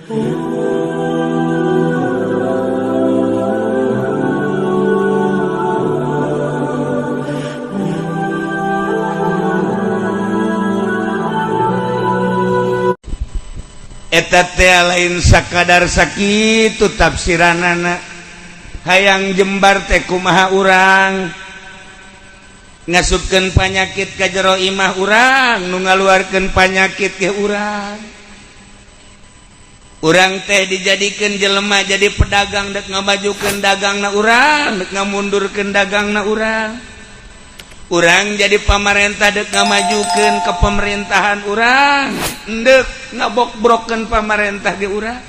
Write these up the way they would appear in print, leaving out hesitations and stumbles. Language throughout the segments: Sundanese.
Eta teh lain sakadar sakitu tafsiranana. Hayang jembar teh kumaha urang ngasupkeun panyakit ka jero imah urang, nu ngaluarkeun panyakit ke urang. Urang teh dijadikeun jelema jadi pedagang, dek ngamajukeun dagangna urang, dek ngamundurkeun dagangna urang. Urang jadi pamarentah dek ngamajukeun ke pemerintahan urang, dek ngabokbrokeun pamarentah ge urang.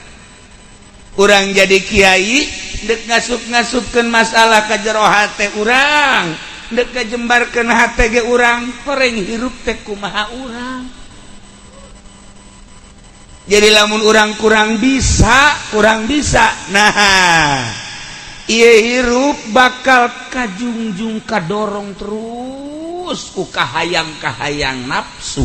Urang jadi kiai dek ngasup-ngasupkeun masalah ka jero hate urang, dek ngajembarkeun hate ge urang. Horeng hirup teh kumaha urang. Jadi lamun urang kurang bisa, kurang bisa, nah ieu hirup bakal kajungjung kadorong terus ku kahayang-kahayang nafsu.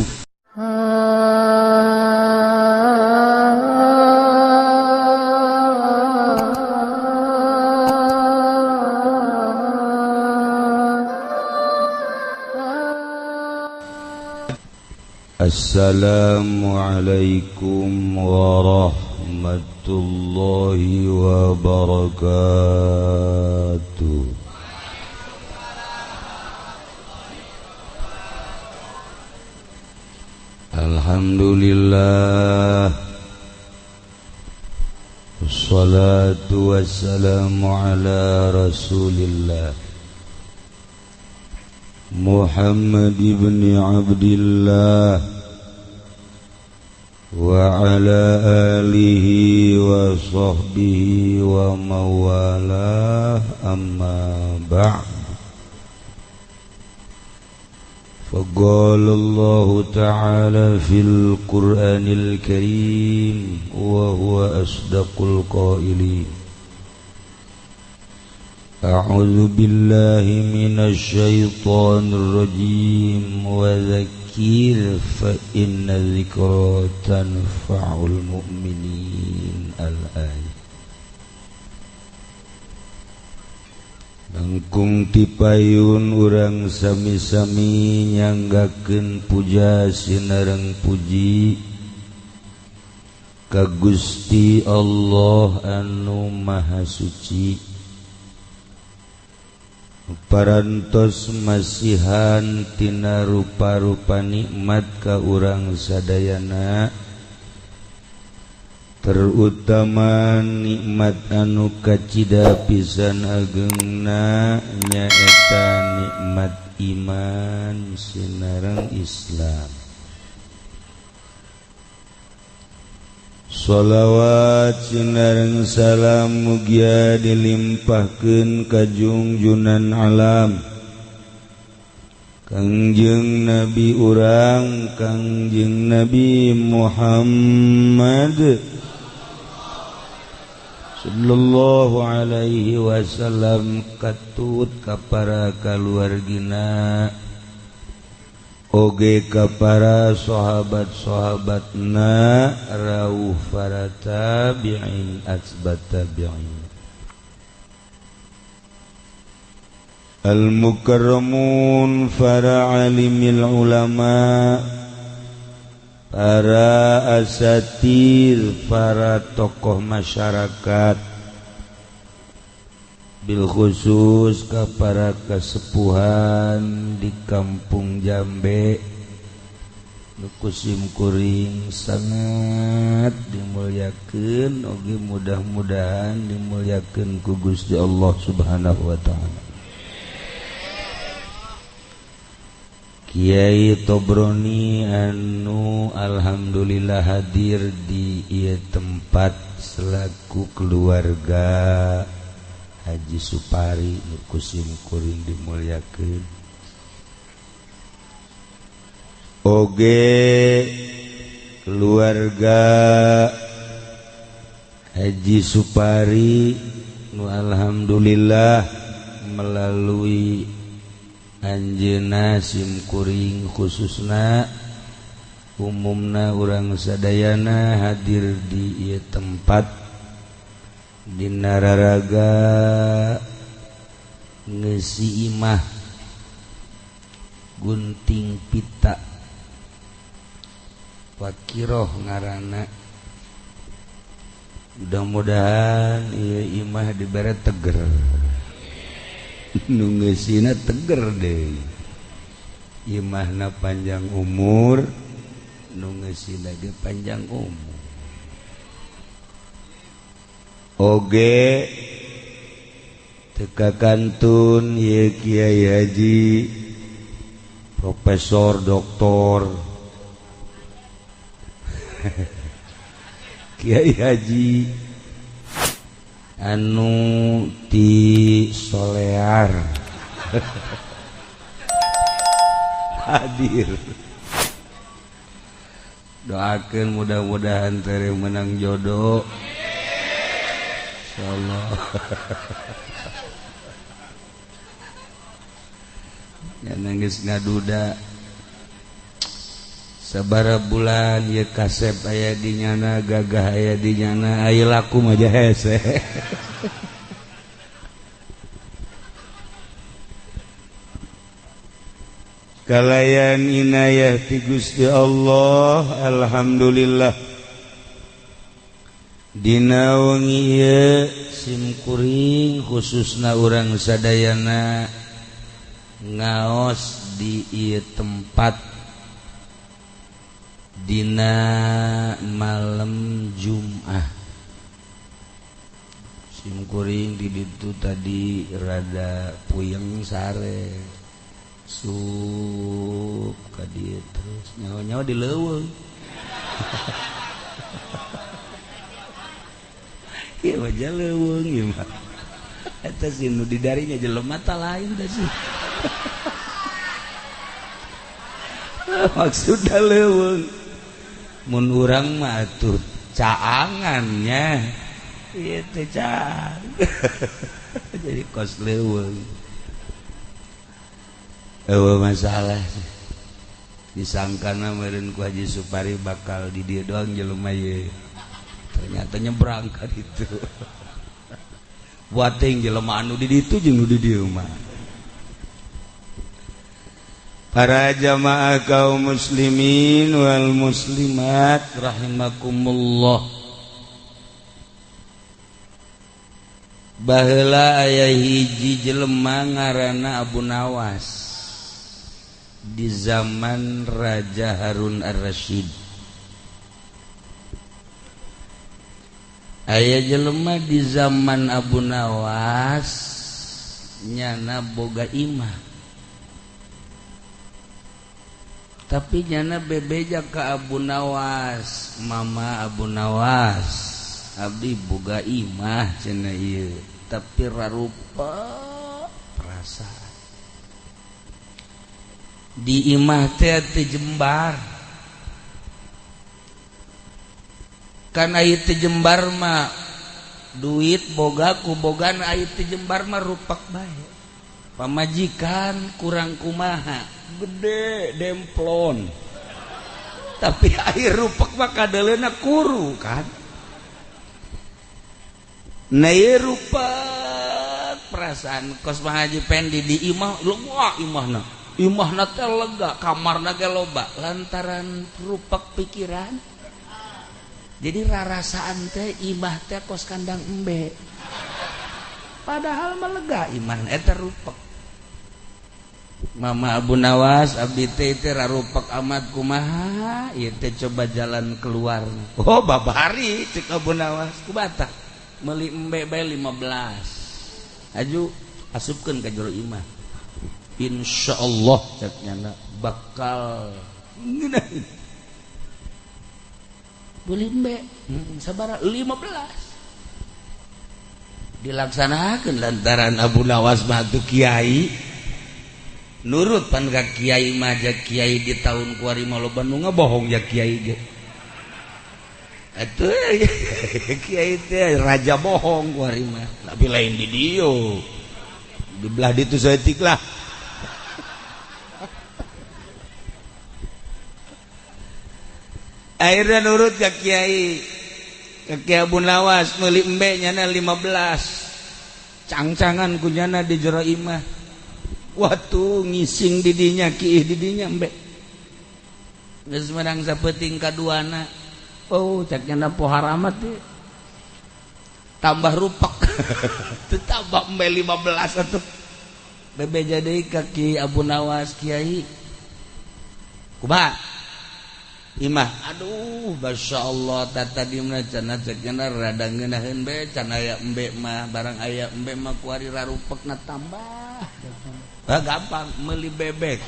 Assalamualaikum warahmatullahi wabarakatuh. Alhamdulillah, wassalatu wassalamu ala rasulillah Muhammad ibn Abdillah wa ala alihi wa sahbihi wa mawalah, amma ba'd. Faqala Allahu ta'ala fil Qur'anil Karim wa huwa asdaqul qailin. A'udzu billahi minasy syaithanir rajim wa dzakkir fa inna dzikra tanfa'ul mu'minin. Al-ayat. Langkung tipayun urang sami-sami nyanggakeun puja sinareng puji ka Gusti Allah anu Maha Suci. Parantos masihan tina rupa-rupa nikmat ka urang sadayana, terutama nikmat anu kacida pisan agengna nyaeta nikmat iman sinareng Islam. Sholawat sinareng salam mugia dilimpahkeun ka jungjunan alam Kangjeng Nabi urang, Kangjeng Nabi Muhammad sallallahu alaihi wasallam, katut ka para kaluargina oge ka para sahabat-sahabatna, rauh para tabi'in asbat tabi'in. Al-mukarramun, para alimil ulama, para asatir, para tokoh masyarakat, bil khusus ka para kesepuhan di Kampung Jambe nu kusim kuring sangat dimuliakeun, oge mudah-mudahan dimuliakeun ku Gusti Allah Subhanahu wa taala. Kiai Tobroni anu alhamdulillah hadir di ieu tempat selaku keluarga Haji Supari nu kusim kuring dimuliakeun, oge keluarga Haji Supari nu alhamdulillah melalui anjeunna simkuring khususna Umumna urang sadayana hadir di ieu tempat dina raraga ngeusi imah gunting pita wakiroh ngaranna. Mudah-mudahan ieu imah dibere teger, nu ngeusina teger deui, imahna panjang umur, nu ngeusina ge panjang umur. Oge teka kantun ieu Kiai Haji Profesor Doktor Kiai Haji anu ti Solear hadir. Doakeun mudah-mudahan tere menang jodoh insyaallah. Ya nangis ngaduda sabara bulan ye kasep aya di nyana, gagah aya di nyana, aya laku mah hese. Kalayan inayah ti Gusti Allah, alhamdulillah dina wengi ieu simkuring khususna urang sadayana ngaos di ieu tempat dina malam Jum'ah. Simkuring di ditu tadi rada puyeng sare sup ka dieu terus nyawa-nyawa di leuweung. Ieu mah leuweung ieu mah. Eta sih nu di darinya jelema ta lain teh sih. Maksudna leuweung mun urang mah atuh caangannya ieu teh caang. Jadi kos leuweung. Eueuh masalah disangkana meureun ku Haji Supari bakal di dieu doang jelema ieu. Ternyata nyebrang ka ditu. Buat ting jelema anu di ditu jeung nu di dieu mah. Para jamaah kaum muslimin wal muslimat rahimakumullah. Baheula aya hiji jelema ngaranna Abu Nawas di zaman Raja Harun Ar-Rasyid. Aya jelema di zaman Abu Nawas nyana boga imah, tapi nyana bebeja ka Abu Nawas, mama Abu Nawas abdi boga imah cenah ieu, tapi rarupa perasaan di imah teh teu jembar. Kan aya teu jembar mah duit boga ku bogan, aya teu jembar mah rupak bae. Pamajikan kurang kumaha gede demplon, tapi air rupak mah kadeleuna kuru kan. Nah ieu rupak perasaan kos Pak Haji Pendi di imah lega, imahna imahna teh lega, kamarna ge loba lantaran rupak pikiran. Jadi rarasaan teh imah teh kos kandang embe, padahal mah lega imah eta rupak. Mama Abu Nawas abdi teh teh rarupak amat kumaha ieu teh coba jalan keluar. Oh babari cek Abu Nawas kubata meuli embe bae 15 aju asupkeun ka jero imah. Insyaallah cek nyana bakal ngeunaheun. Beli embe sabara 15 dilaksanakeun lantaran Abu Nawas mah teu kiai nurut pan ka kiai mah ja kiai di tahun kuari mah loba nu ngabohong ja kiai ge. Atuh kiai teh raja bohong kuari mah, tapi lain di dieu di belah ditu saeutik lah. Akhirnya nurut ke kiai, ke Kiai Abu Nawas, meuli embe nyana 15 cangcangan ku nyana di jero imah. Waktu ngising didinya kiih didinya embe geus menang sapeuting kaduana. Oh, cak nyana pohar amat teh, tambah rupak. Teu tambah embe 15 atuh. Bebeja deui ka Ki Abu Nawas, kiai kumaha imah? Aduh, Masya Allah, tata di mana cenah, cek cenah rada ngeunaheun be can aya embe mah, barang aya embe mah kuari rarupekna tambah. Ah, gampang, meuli bebek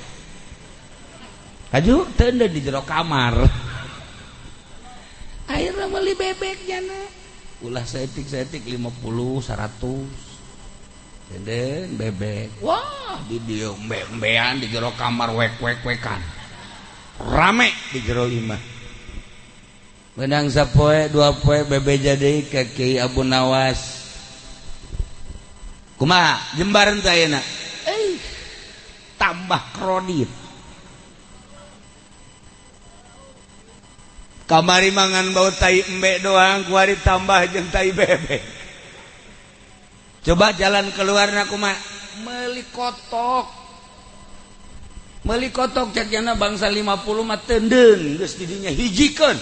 haju teu di jero kamar. Akhirnya meuli bebek nyana ulah saeutik-saeutik 50 100 den bebek. Wah, di dieu embe-embean di jero kamar, wek wek wekan rame di jero imah. Menang sapoe dua poe, bebeja deui ka Kiai Abu Nawas, kumaha jembar teh ayeuna? Eh, tambah kredit. Kamari mangan bau tai embe doang, kuari tambah jeung tai bebek. Coba jalan keluarna kumaha? Meuli kotok, meuli kotok, cek nyana bangsa 50 mah teundeun geus didinya, hijikeun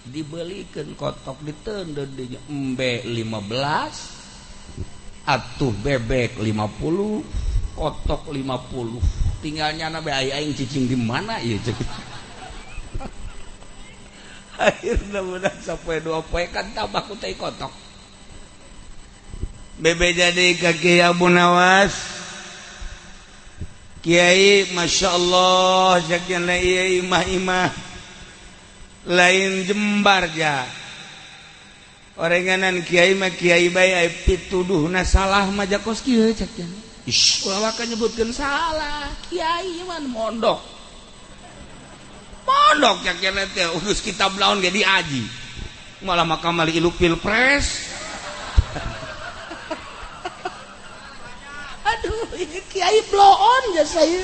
dibelikeun kotok diteundeun dinya embe 15 atuh, bebek 50, kotok 50, tinggal nyana be aing cicing di mana ieu cek. Akhirna menang sapoe dua poe kan tambah ku tai kotok. Bebeja deui ka Kiai Abu Nawas, Kiai, Masya Allah, cek ieu imah-imah lain jembar ja orenganan kiai mah kiai bae, ai pituduhna salah mah jakos kieu cek nya. Ish, ulah waka nyebutkeun salah kiai mah, mondok mondok cek nya teh, geus kitab naon ge diaji, malah makamali ilu pilpres. Aduh, ini kiai bloon ya saya.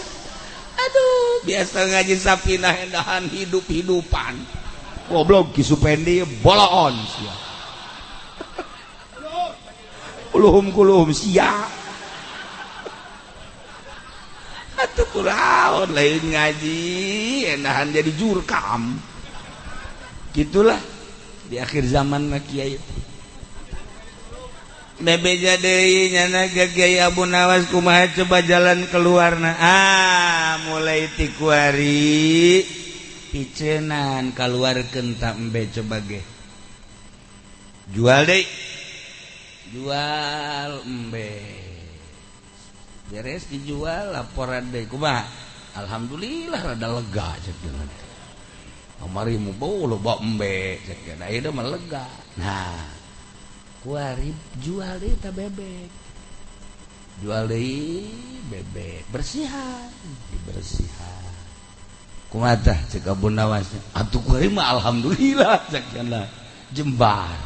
Aduh, biasa ngaji sapinah endahan hidup-hidupan. Goblok Ki Supendi boloon sia. Kuluhum kuluhum sia. Atuh kuraon lain ngaji endahan jadi jurkam. Gitulah di akhir zaman mah kiai. Bebeja deui nyana ka Kiai Abu Nawas, kumaha coba jalan keluarna? Ah, mulai ti kuari picenan kaluarkeun ta embe, coba ge jual deui, jual embe beres dijual, laporan deui, kumaha? Alhamdulillah rada lega cek dengan kamari mu bau loba embe cek, da ieu mah lega. Nah, kuari jual deui ta bebek, jual deui bebek, bersihan dibersihan, kumaha tah cek Abu Nawas? Atuh kuari mah alhamdulillah cek cenah jembar,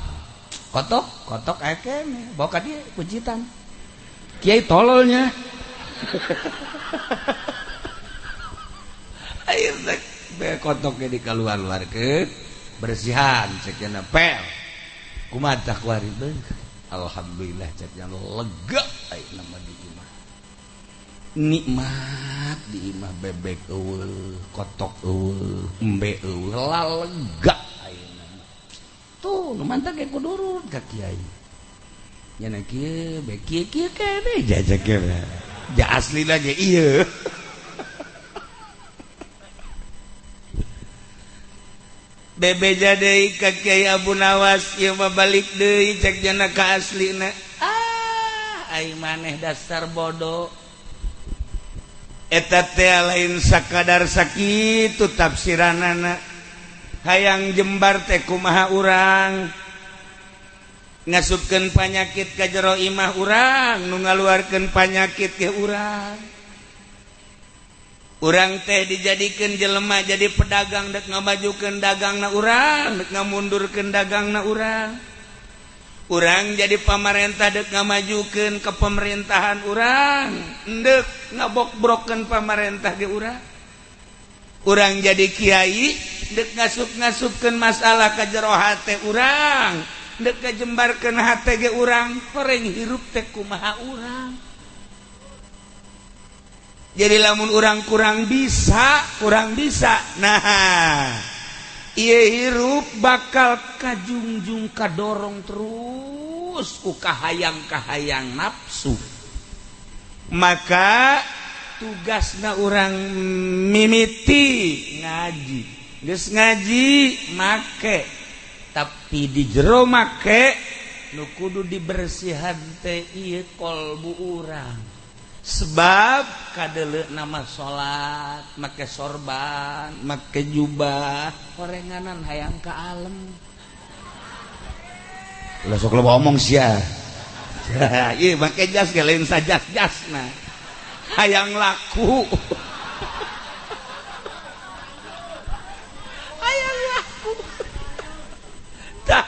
kotok kotok aya keneh bawa ka dieu kuncitan. Kiai tololnya. Akhirna be kotoknya dikaluar-luarkeun, bersihan cek cenah, pel, kumaha tah kuari? Alhamdulillah cek nya, lega ayeuna mah di imah, nikmat di imah, bebek eueuh, kotok eueuh, embe eueuh, lega ayeuna mah. Tuh nu mantap ge kudu nurut ka kiai nya, kieu be kieu kieu keneh jajak ja aslina ge ieu. Bebeja deui ka Kiai Abu Nawas, ieu mah balik deui cek jana ka aslina. Ah, ai maneh dasar bodoh. Eta teh lain sakadar sakitu tafsiranana. Hayang jembar teh kumaha urang? Ngasupkeun panyakit ka jero imah urang, nu ngaluarkeun panyakit ke urang. Urang teh dijadikeun jelema jadi pedagang dek ngamajukeun dagangna urang, dek ngamundurkeun dagangna urang. Urang jadi pamarentah dek ngamajukeun ke pemerintahan urang, endek ngabokbrokeun pamarentah ge urang. Urang jadi kiai dek ngasup-ngasupkeun masalah ka jero hate urang, dek ngajembarkeun hate ge urang, horeng hirup teh kumaha urang. Jadi lamun urang kurang bisa, nah ieu hirup bakal kajungjung kadorong terus ku kahayang-kahayang nafsu. Maka tugasna urang mimiti ngaji, geus ngaji make, tapi di jero make nu kudu dibersihan teh ieu kolbu urang. Sebab kadeleuk nama salat make sorban, make jubah, horenganan hayang ka alem. Lah sok loba omong sia. Ieu make jas ge lain sajas-jasna. Hayang laku. Hayang laku. Tah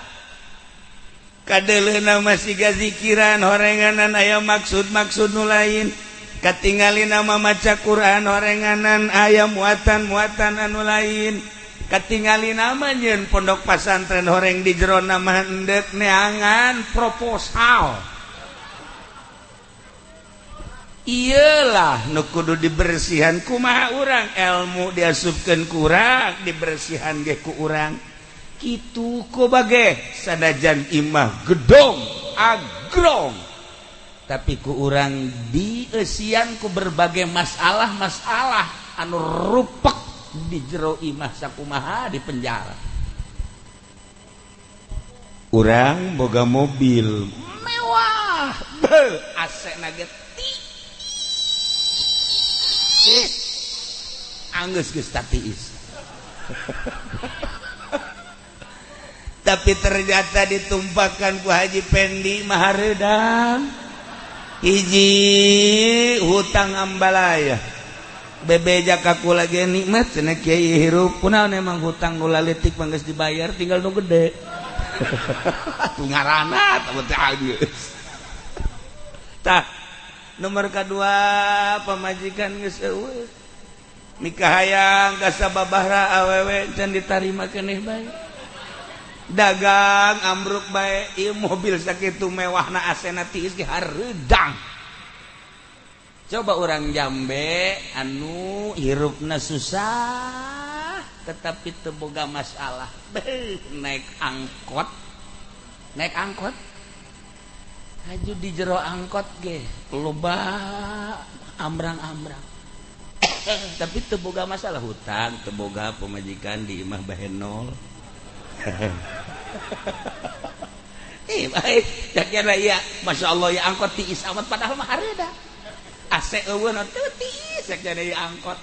kadeleuna masih gazikiran horenganan aya maksud-maksud nu lain. Katingali nama maca Quran horenganan aya muatan-muatan anu lain. Katingali nama nyeun pondok pasantren horeng di jero nama endek neangan proposal. Iyalah nu kudu dibersihan kumaha urang, ilmu diasupkeun ku urang, dibersihan ge ku urang. Kitu ku bage sanajan imah gedong agrong, tapi ku urang dieusian ku berbagai masalah-masalah anu rupek di jero imah sakumaha di penjara. Urang boga mobil mewah, beuh AC na ge tiis, anggeus geus tatiis. Tapi ternyata ditumpahkan ku Haji Pendi mahareudang hiji hutang ambalaya. Bebeja kaku lagi nikmat cenah kiai hirup kunaon emang hutang nu laletik mah geus dibayar tinggal nu gede. Atuh ngaranna teh geus. Tah nomor kadua pamajikan geus eueuh. Mikahayang ka sababahra awewe can ditarima keneh bae. Dagang ambruk bae, ieu mobil sakitu mewahna asena tiis ge hareudang. Coba orang Jambe anu hirupna susah tetapi teu boga masalah. Beuh, naik angkot. Naik angkot. Haju di jero angkot ge loba ambrang-ambrang. Tapi teu boga masalah hutang, teu boga pamajikan di imah bahenol. Baik, jaknya ya, masya Allah ya angkot tiis amat padahal mah hareudang. AC eueuh teu tiis jaknya ya angkot.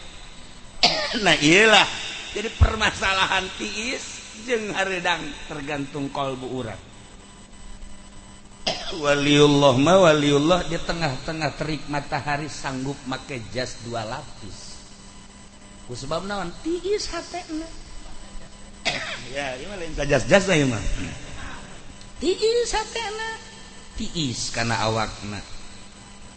Nah iyalah, jadi permasalahan tiis jeung hareudang tergantung kolbu urang. Waliullah ma waliullah di tengah-tengah terik matahari sanggup make jas 2 lapis. Ku sebab naon? Tiis hatena. Ya, ieu mah lain jas-jas ieu mah. Tiis hatena, tiis kana awakna.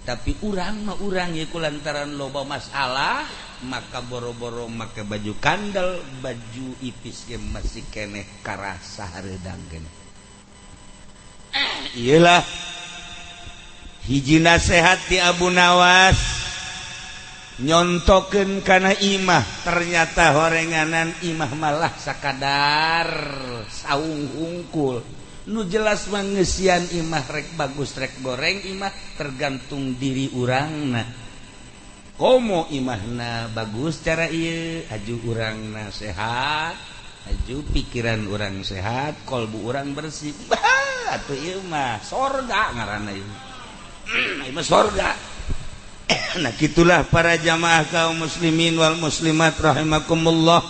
Tapi urang mah urang ieu kulantaran loba masalah, maka boro-boro make baju kandel, baju ipis ge masih keneh karasa hareudang keneh. Iyalah hiji nasehat ti Abu Nawas nyontokeun kana imah, ternyata horenganan imah malah sakadar saung hungkul. Nu jelas mah ngeusian imah rek bagus rek goreng imah tergantung diri urangna. Komo imahna bagus cara ieu, aju urangna sehat, aju pikiran urang sehat, kolbu urang bersih. Bah, atuh ieu mah sorga ngaranna ieu. Ieu mah sorga. Nah gitulah para jamaah kaum muslimin wal muslimat rahimakumullah.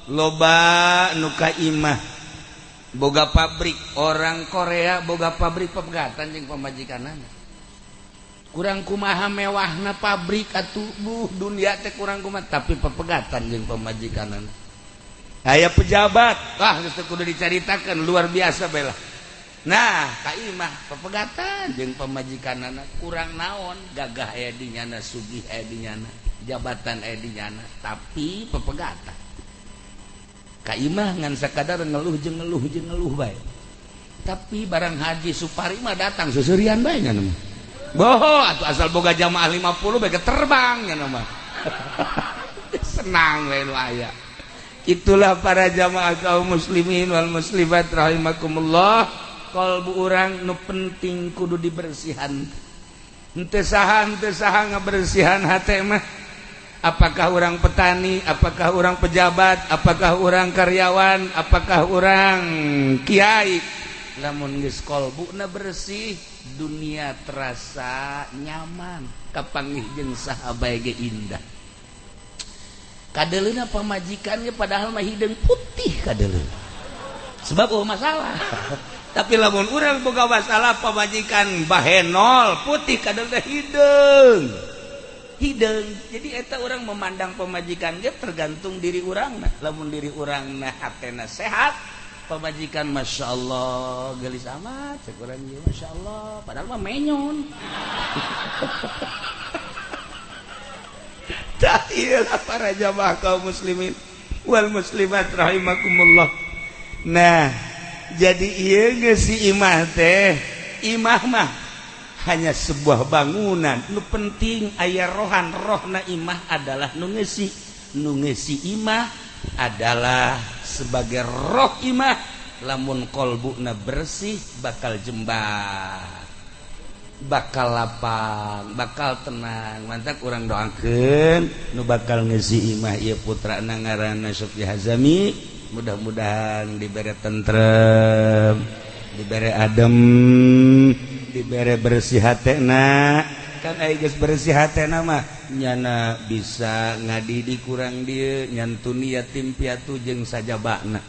Loba nu ka imah boga pabrik, orang Korea boga pabrik pepegatan jeung pamajikanana. Kurang kumaha mewahna pabrik atuh buh dunia teh kurang kumaha tapi pepegatan jeung pamajikanana. Aya pejabat, wah geus teu kudu dicaritakeun luar biasa bae lah. Nah, ka imah pepegatan jeung pamajikanana kurang naon, gagah aya di nyana, sugih aya di nyana, jabatan aya di nyana, tapi pepegatan. Ka imah ngan sakadar ngeluh jeung ngeluh jeung ngeluh bae. Tapi barang Haji Supari mah datang seuseurian bae nya mah. Boho atuh asal boga jamaah 50 bae terbang nya mah. Senang we nu aya. Itulah para jamaah kaum muslimin wal muslimat rahimakumullah. Kalbu urang nu penting kudu dibersihan. Henteu saha ngabersihan hate mah. Apakah orang petani, apakah orang pejabat, apakah orang karyawan, apakah orang kiai. Lamun geus kolbuna bersih, dunia terasa nyaman, kapanggih jeung saha bae ge indah. Kadeleuna pamajikannya padahal mah hideung putih kadeleuna. Sebab eueuh masalah. Tapi lamun urang boga masalah pamajikan bahenol putih kadeleuna hideung. Hideung. Jadi eta orang memandang pemajikan ge tergantung diri urang. Nah, lamun diri urang nah hatena sehat, pemajikan masya Allah gelis amat, cek urang ieu masya Allah, padahal mah menyon. Tah ieu para jamaah kaum muslimin wal muslimat rahimakumullah. Nah, jadi ieu geus si imah teh, imah mah hanya sebuah bangunan. Nu penting aya rohan, rohna imah adalah nu ngeusi. Nu ngeusi imah adalah sebagai roh imah. Lamun kolbuna bersih bakal jembar, bakal lapang, bakal tenang. Mantak urang doakeun nu bakal ngeusi imah ieu putrana ngaranna Sofi Hazami, mudah-mudahan dibere tentrem, dibere adem, dibere bersih hatena. Kan aya geus bersih hatena mah nyana bisa ngadidik kurang dieu, nyantuni yatim piatu jeung sajabana.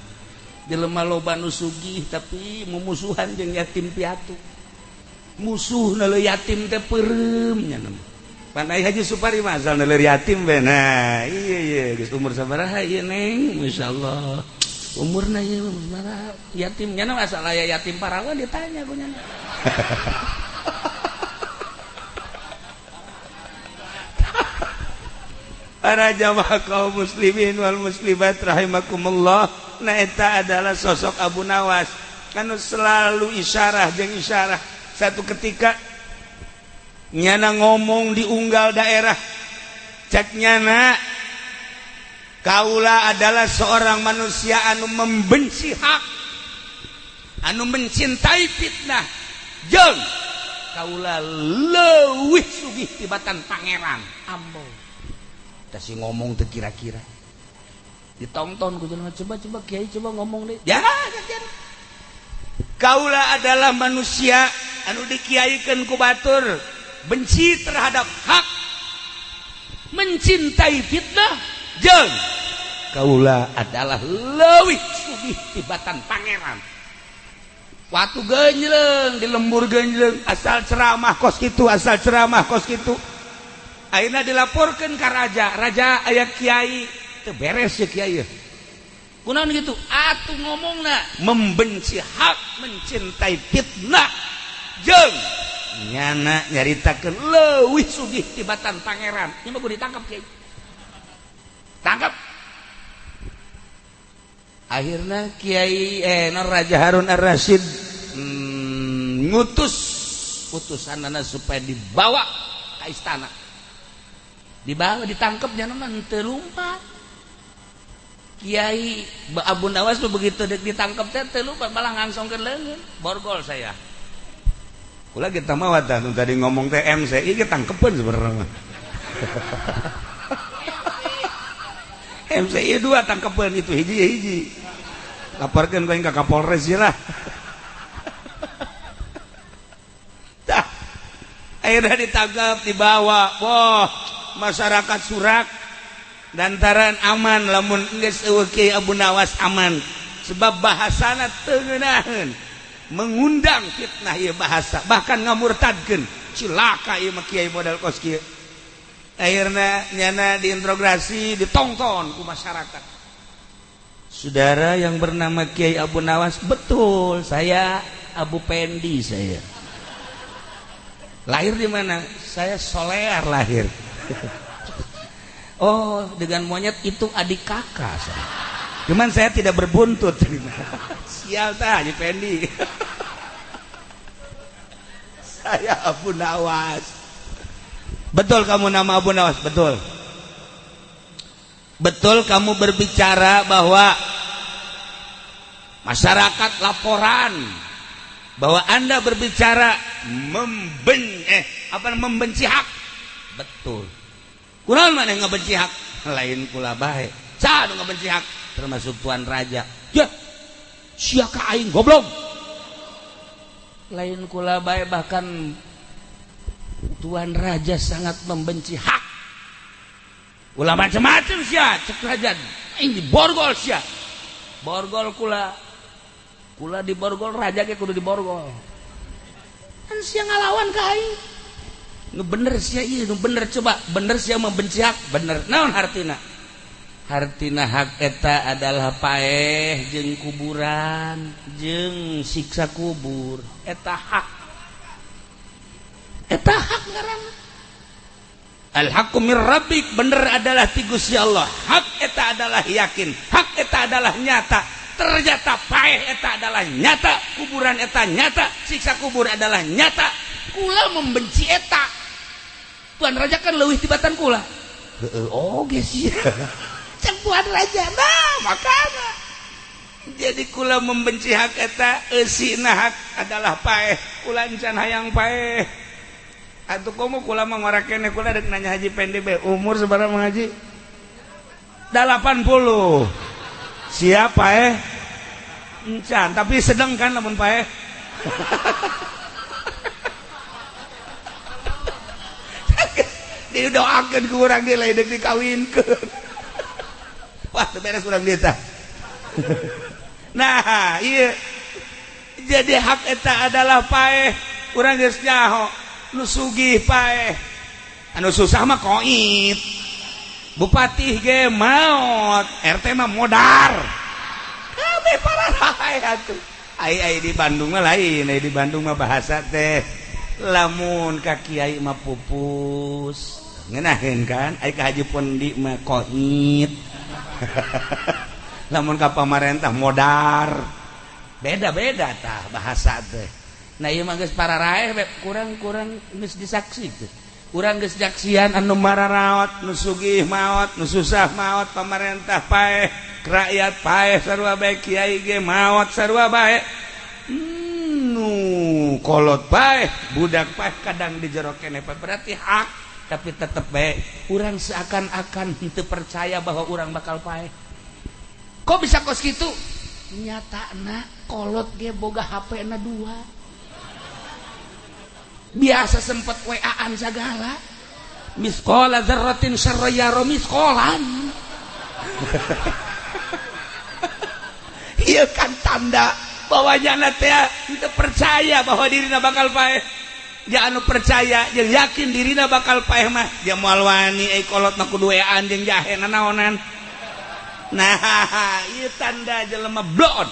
Jelema loba nu sugih tapi mumusuhan jeung yatim piatu. Musuh na yatim teh peureum nya mah. Pan ai Haji Supari mah asal leur yatim bae. Nah, iya iya geus umur sabaraha ieu Neng? Masyaallah. Umurna ieu sabaraha? Yatim nya mah asal aya yatim parawan ditanya ku nya. Para jamaah kaum muslimin wal muslimat rahimakumullah. Nah eta adalah sosok Abu Nawas anu selalu isyarah jeung isyarah. Satu ketika nyana ngomong di unggal daerah, cek nyana kaula adalah seorang manusia anu membenci hak, anu mencintai fitnah, jeung kaula leuwih sugih tibatan pangeran. Ambo tah si ngomong teu kira-kira ditonton ku jelema, coba-coba kiai coba ngomong deh. Ya, kaula adalah manusia anu dikiaikeun ku batur, benci terhadap hak, mencintai fitnah, jeung kaula adalah leuwih sugih tibatan pangeran. Watu genjleng di lembur genjleng, asal ceramah kos kitu, asal ceramah kos kitu. Ayeuna dilaporkeun ka raja, raja aya kiai teu beres ya kiai. Kunaon gitu? Atuh ngomongna membenci hak, mencintai fitnah, jeung nyana nyaritakeun leuwih sugih tibatan pangeran. Ieu mah kudu ditangkap kiai. Tangkap. Akhirna kiai Raja Harun Ar-Rasyid ngutus utusanana supaya dibawa ke istana. Dibawa ditangkap nyana teu lumpat. Kiai Abu Nawas tuh begitu ditangkap teh teu lumpat, malah ngangsongkeun leungeun. Borgol saya. Kula kita mah wadah tadi ngomong teh MC ieu tangkepeun sebenarnya. MC ieu dua tangkepeun itu hiji hiji. Laporkeun ku aing ka Kapolres lah. Tah. Akhirnya ditangkap, dibawa. Wah, masyarakat surak lantaran aman lamun geus eueuh Kiai Abu Nawas aman. Sebab bahasana teu ngeunaheun, mengundang fitnah ieu bahasa, bahkan ngamurtadkeun. Cilaka ieu mah kiai modal kos kieu. Akhirna nyana diinterogasi, ditongton ku masyarakat. Saudara yang bernama Kiai Abu Nawas, betul, saya Abu Pendi saya. Lahir di mana? Saya Solear lahir. Oh, dengan monyet itu adik kakak saya. Cuman saya tidak berbuntut. Sial tah Haji Pendi. Saya Abu Nawas. Betul kamu nama Abu Nawas, betul. Betul kamu berbicara bahwa masyarakat laporan bahwa Anda berbicara membenci hak. Betul. Kunaon maneh ngabenci hak? Lain kula bae. Saha nu ngabenci hak? Termasuk Tuan Raja. Ya, sia ka aing goblok. Lain kula bae, bahkan Tuan Raja sangat membenci hak. Ulah macam-macam sia, cek raja. Aing diborgol sia. Borgol kula. Kula diborgol, raja ge kudu diborgol. Kan sia ngalawan ka aing. Nu bener sia ieu, nu bener coba, bener sia membenci hak, bener. Naon hartina? Hartina hak eta adalah paeh jeung kuburan jeung siksa kubur. Eta hak. Eta hak ngaranna. Al haqqu mir rabbik, bener adalah ti Gusti Allah. Hak eta adalah yakin, hak eta adalah nyata. Ternyata paeh eta adalah nyata, kuburan eta nyata, siksa kubur adalah nyata. Kula membenci eta. Tuan Raja kan leuwih tibatan kula. Heeh, oge sih. Cek Tuan Raja, nah makanya. Jadi kula membenci hak eta, eusina hak adalah paeh. Kula encan hayang paeh. Atuh komo kula mah ngora keneh, kula dek nanya Haji Pendi be, umur sabaraha Mang Haji? 80. Siap paeh? Encan, tapi sedang kan lamun paeh. Didoakeun ku urang ge lain deuk dikawinkeun. Wah, teu beres urang dieu tah. Nah, iya. Jadi hak eta adalah paeh. Urang geus nyaho nu sugih paeh. Anu susah mah koit. Bupati ge maot, RT mah modar. Kabeh pararae atuh. Ai ai di Bandung mah lain, ai di Bandung mah bahasa teh lamun ka kiai mah pupus. Ngeunaheun kan? Ai ka Haji Pondi mah koit. Lamun ka pamarentah modar. Beda-beda tah bahasa teh. Nah ieu mah geus pararaeh kurang-kurang geus disaksi teh. Urang geus nyaksian anu mararaot, nu sugih maot, nu susah maot, pamarentah paeh, rakyat paeh sarua bae, kiai ge maot sarua bae. Nu kolot paeh, budak paeh kadang di jero keneh berarti hak, tapi tetep bae urang seakan-akan henteu percaya bahwa urang bakal paeh. Kok bisa kos kitu? Nyatana kolot ge boga HP-na 2. Biasa sempet WA-an segala. Misqala dzarratin syarra yara misqalan. Ieu kan tanda bahwa jana teh teu percaya bahwa dirina bakal paeh. Ja anu percaya jeung yakin dirina bakal paeh mah dia moal wani euy kolot mah kudu WA-an jeung jahe nanaonan. Nah, ieu tanda jelema blon.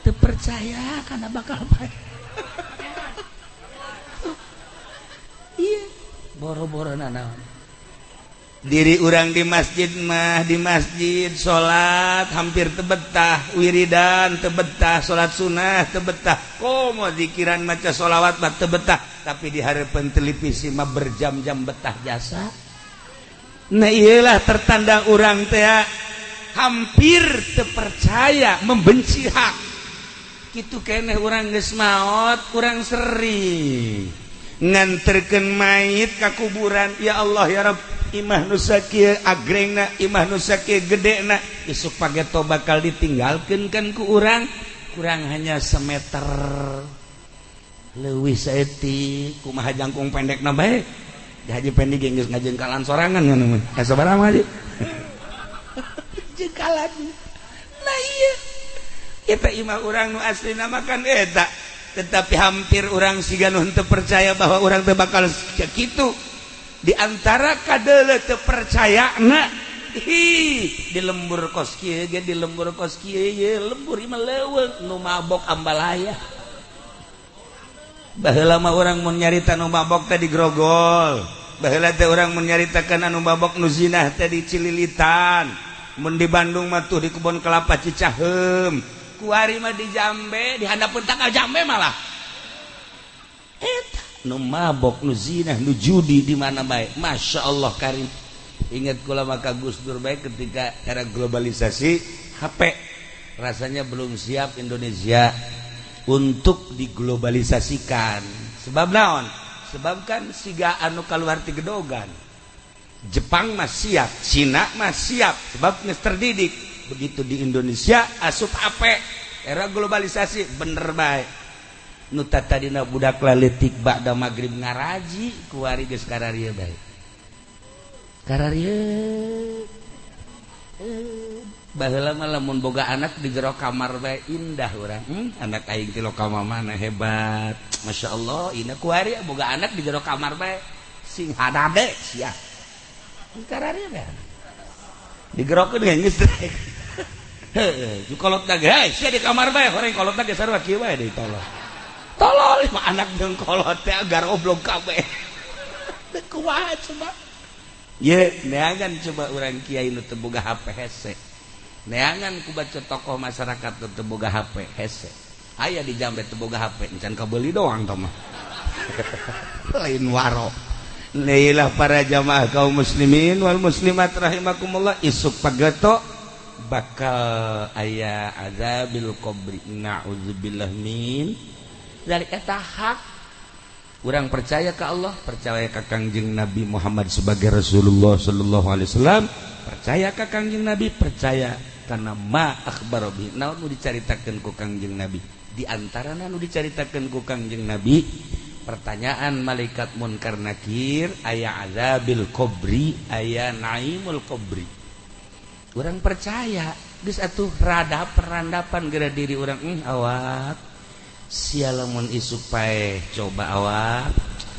Teu percaya kana bakal paeh. Iya, boro-boro nanaon. Diri urang di masjid mah, di masjid salat hampir tebetah, wiridan tebetah, salat sunah tebetah, komo zikiran maca sholawat mah tebetah, tapi di hareupeun televisi mah berjam-jam betah jasa. Nah iyalah tertanda urang teh hampir terpercaya membenci hak. Kitu keneh urang geus maot, urang seri nganterkeun mayit ka kuburan. Ya Allah ya Rabb, imah nu sakieu agrengna, imah nu sakieu gedena, isuk pageto bakal ditinggalkeun kan ku urang, kurang hanya semeter leuwih saeutik. Kumaha jangkung pendekna bae? Haji Pendi ge geus ngajengkalan sorangan ngono mah. Eh sabaraha Haji? Jengkalan. Nah iya. Eta imah urang nu aslina mah kan eta. Tetapi hampir orang siga nu henteu percaya bahwa urang teh bakal kitu. Di antara kadeuleu teu percayana, hi di lembur kos kieu ge, di lembur kos kieu ye, lembur ieu mah leuweung nu mabok ambalaya. Baheula mah urang mun nyarita nu mabok teh digrogol. Baheula teh urang mun nyaritakeun anu mabok nu zinah teh dicililitan. Mun di Bandung mah tuh di Kebon Kelapa Cicaheum, kuari mah di Jambe, di handapeun tangkal jambe malah. Eta nu mabok, nu zina, nu judi di mana bae. Masya Allah karim. Ingat kula maka Gus Dur bae ketika era globalisasi HP rasanya belum siap Indonesia untuk diglobalisasikan. Sebab naon? Sebab kan siga anu keluar ti gedogan. Jepang mah siap, Cina mah siap, sebab geus terdidik. Begitu di Indonesia asup HP era globalisasi, bener bae. Nu tadina budak laletik ba'da magrib ngaraji, kuari geus kararieu bae. Kararieu. Baheula mah lamun boga anak di jero kamar bae indah urang. Anak aing ti lokal mana hebat. Masya Allah, ini kuari boga anak di jero kamar bae sing hadade sia. Kararieu bae. Digerokeun geus heuh, kolot ge, hei sia di kamar bae, horeng kolot ge sarua kieu bae deui tolol. Tolol mah anak jeung kolot teh agar oblong kabeh. Teu kuat coba. Ye, neangan coba urang kiai nu teu boga HP hese. Neangan ku baca tokoh masyarakat nu teu boga HP hese. Aya di Jambe teu boga HP, encan kabeuli doang tah mah. Lain waro. Leilah para jamaah kaum muslimin wal muslimat rahimakumullah, isuk pageto bakal aya azabil qabri, na'udzubillah min dari eta hak. Urang percaya ke Allah, percaya ke Kangjeng Nabi Muhammad sebagai Rasulullah sallallahu alaihi wasallam, percaya ke Kangjeng Nabi, percaya karena ma akhbaro bihi, naon nu dicaritakeun ku Kangjeng Nabi. Di antarana nu dicaritakeun ku Kangjeng Nabi, pertanyaan malaikat munkar nakir, aya azabil qabri, aya naimul qabri. Urang percaya geus atuh rada perandapan geura diri urang, awak sia lamun isuk paeh coba awak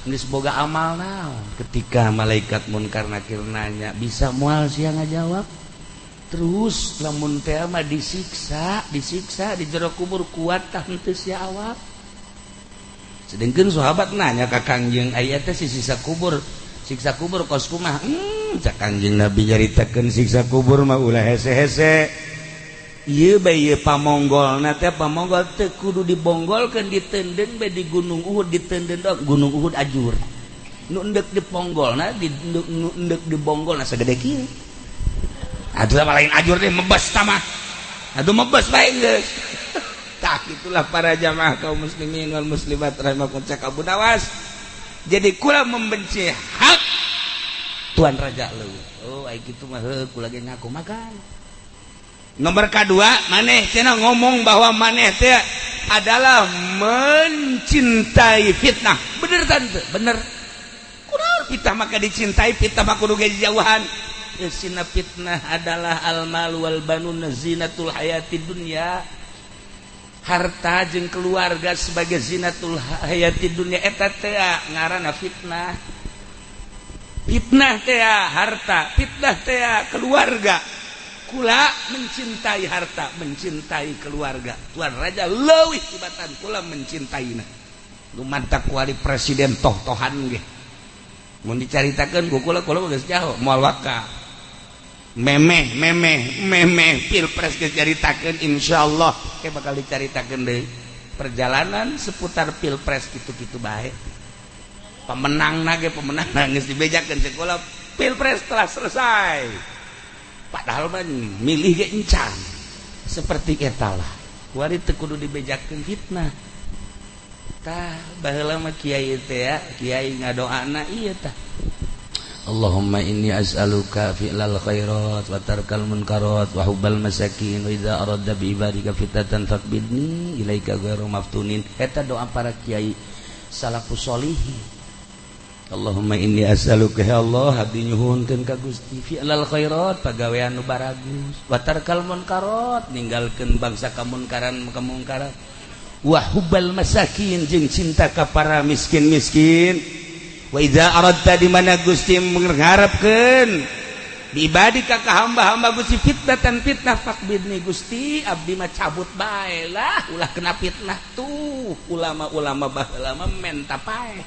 geus boga amal naon. Ketika malaikat munkar nakir nanya, bisa moal sia ngajawab. Terus lamun teh mah disiksa, disiksa di jero kubur kuat tah henteu sia awak. Sedengkeun sahabat nanya ka Kangjeng, aya teh si siksa kubur, siksa kubur kos kumaha? Cak Kangjeng Nabi nyaritakeun siksa kubur mah ulah hese-hese. Ieu bae ieu pamonggolna teh pamonggol teu kudu dibonggolkeun, ditenden bae di Gunung Uhud, ditenden dong Gunung Uhud ajur. Nu endek diponggolna, di nu endek dibonggolna sagede kieu. Atuh mah lain ajur deh, mebes tah mah. Atuh mebes bae geus. Tah itulah para jamaah kaum muslimin wal muslimat rahimakumullah, cak Abu Nawas. Jadi kula membenci hak Tuan Raja leuwih. Oh, ai kitu mah heuh kula ge ngaku makan. Nomor kedua, maneh cenah ngomong bahwa maneh teh adalah mencintai fitnah. Bener tante, bener. Kunaon fitnah maka dicintai, fitnah mah kudu ge jauhan. Sina fitnah adalah al mal wal banun zinatul hayati dunya. Harta jeung keluarga sebagai zinatul hayati dunya eta teh ngaranna fitnah. Fitnah teh harta, fitnah teh keluarga. Kula mencintai harta, mencintai keluarga. Tuan Raja leuwih tibatan kula mencintaina. Nu mantak kuari presiden toh-tohan ge. Mun dicaritakeun ku kula, kula geus jauh moal waka. Memeh memeh memeh pilpres geus caritakeun, insyaallah ke bakal dicaritakeun deui. Perjalanan seputar pilpres kitu-kitu bae. Pemenang ge pemenang geus dibejakeun cek kula, pilpres telah selesai. Padahal mah milih ge encan. Seperti eta lah. Kuari teu kudu dibejakeun fitnah. Tah baheula mah kiai teh ya, kiai ngadoana ieu tah. Allahumma inni as'aluka fi'lal khairat wa tarkal munkarat wa hubbal masakin wa idza aradta bi ibadika fitnatan faqbidni ilaika ghairu maftunin. Eta doa para kiai salafus solihin. Allahumma inni as'aluka ya Allah, abdi nyuhunkeun ka Gusti fi'lal khairat, pagawean nu baragus, wa tarkal munkarat, ninggalkeun bangsa kamunkaran kemungkaran, wa hubbal masakin jeung cinta ka para miskin-miskin. Wa idza aradta di mana Gusti mengharapkeun bi ibadika ka hamba-hamba Gusti fitnatan fitnah faqbidni Gusti abdi mah cabut bae lah ulah kena fitnah. Tuh ulama-ulama baheula mah menta paeh.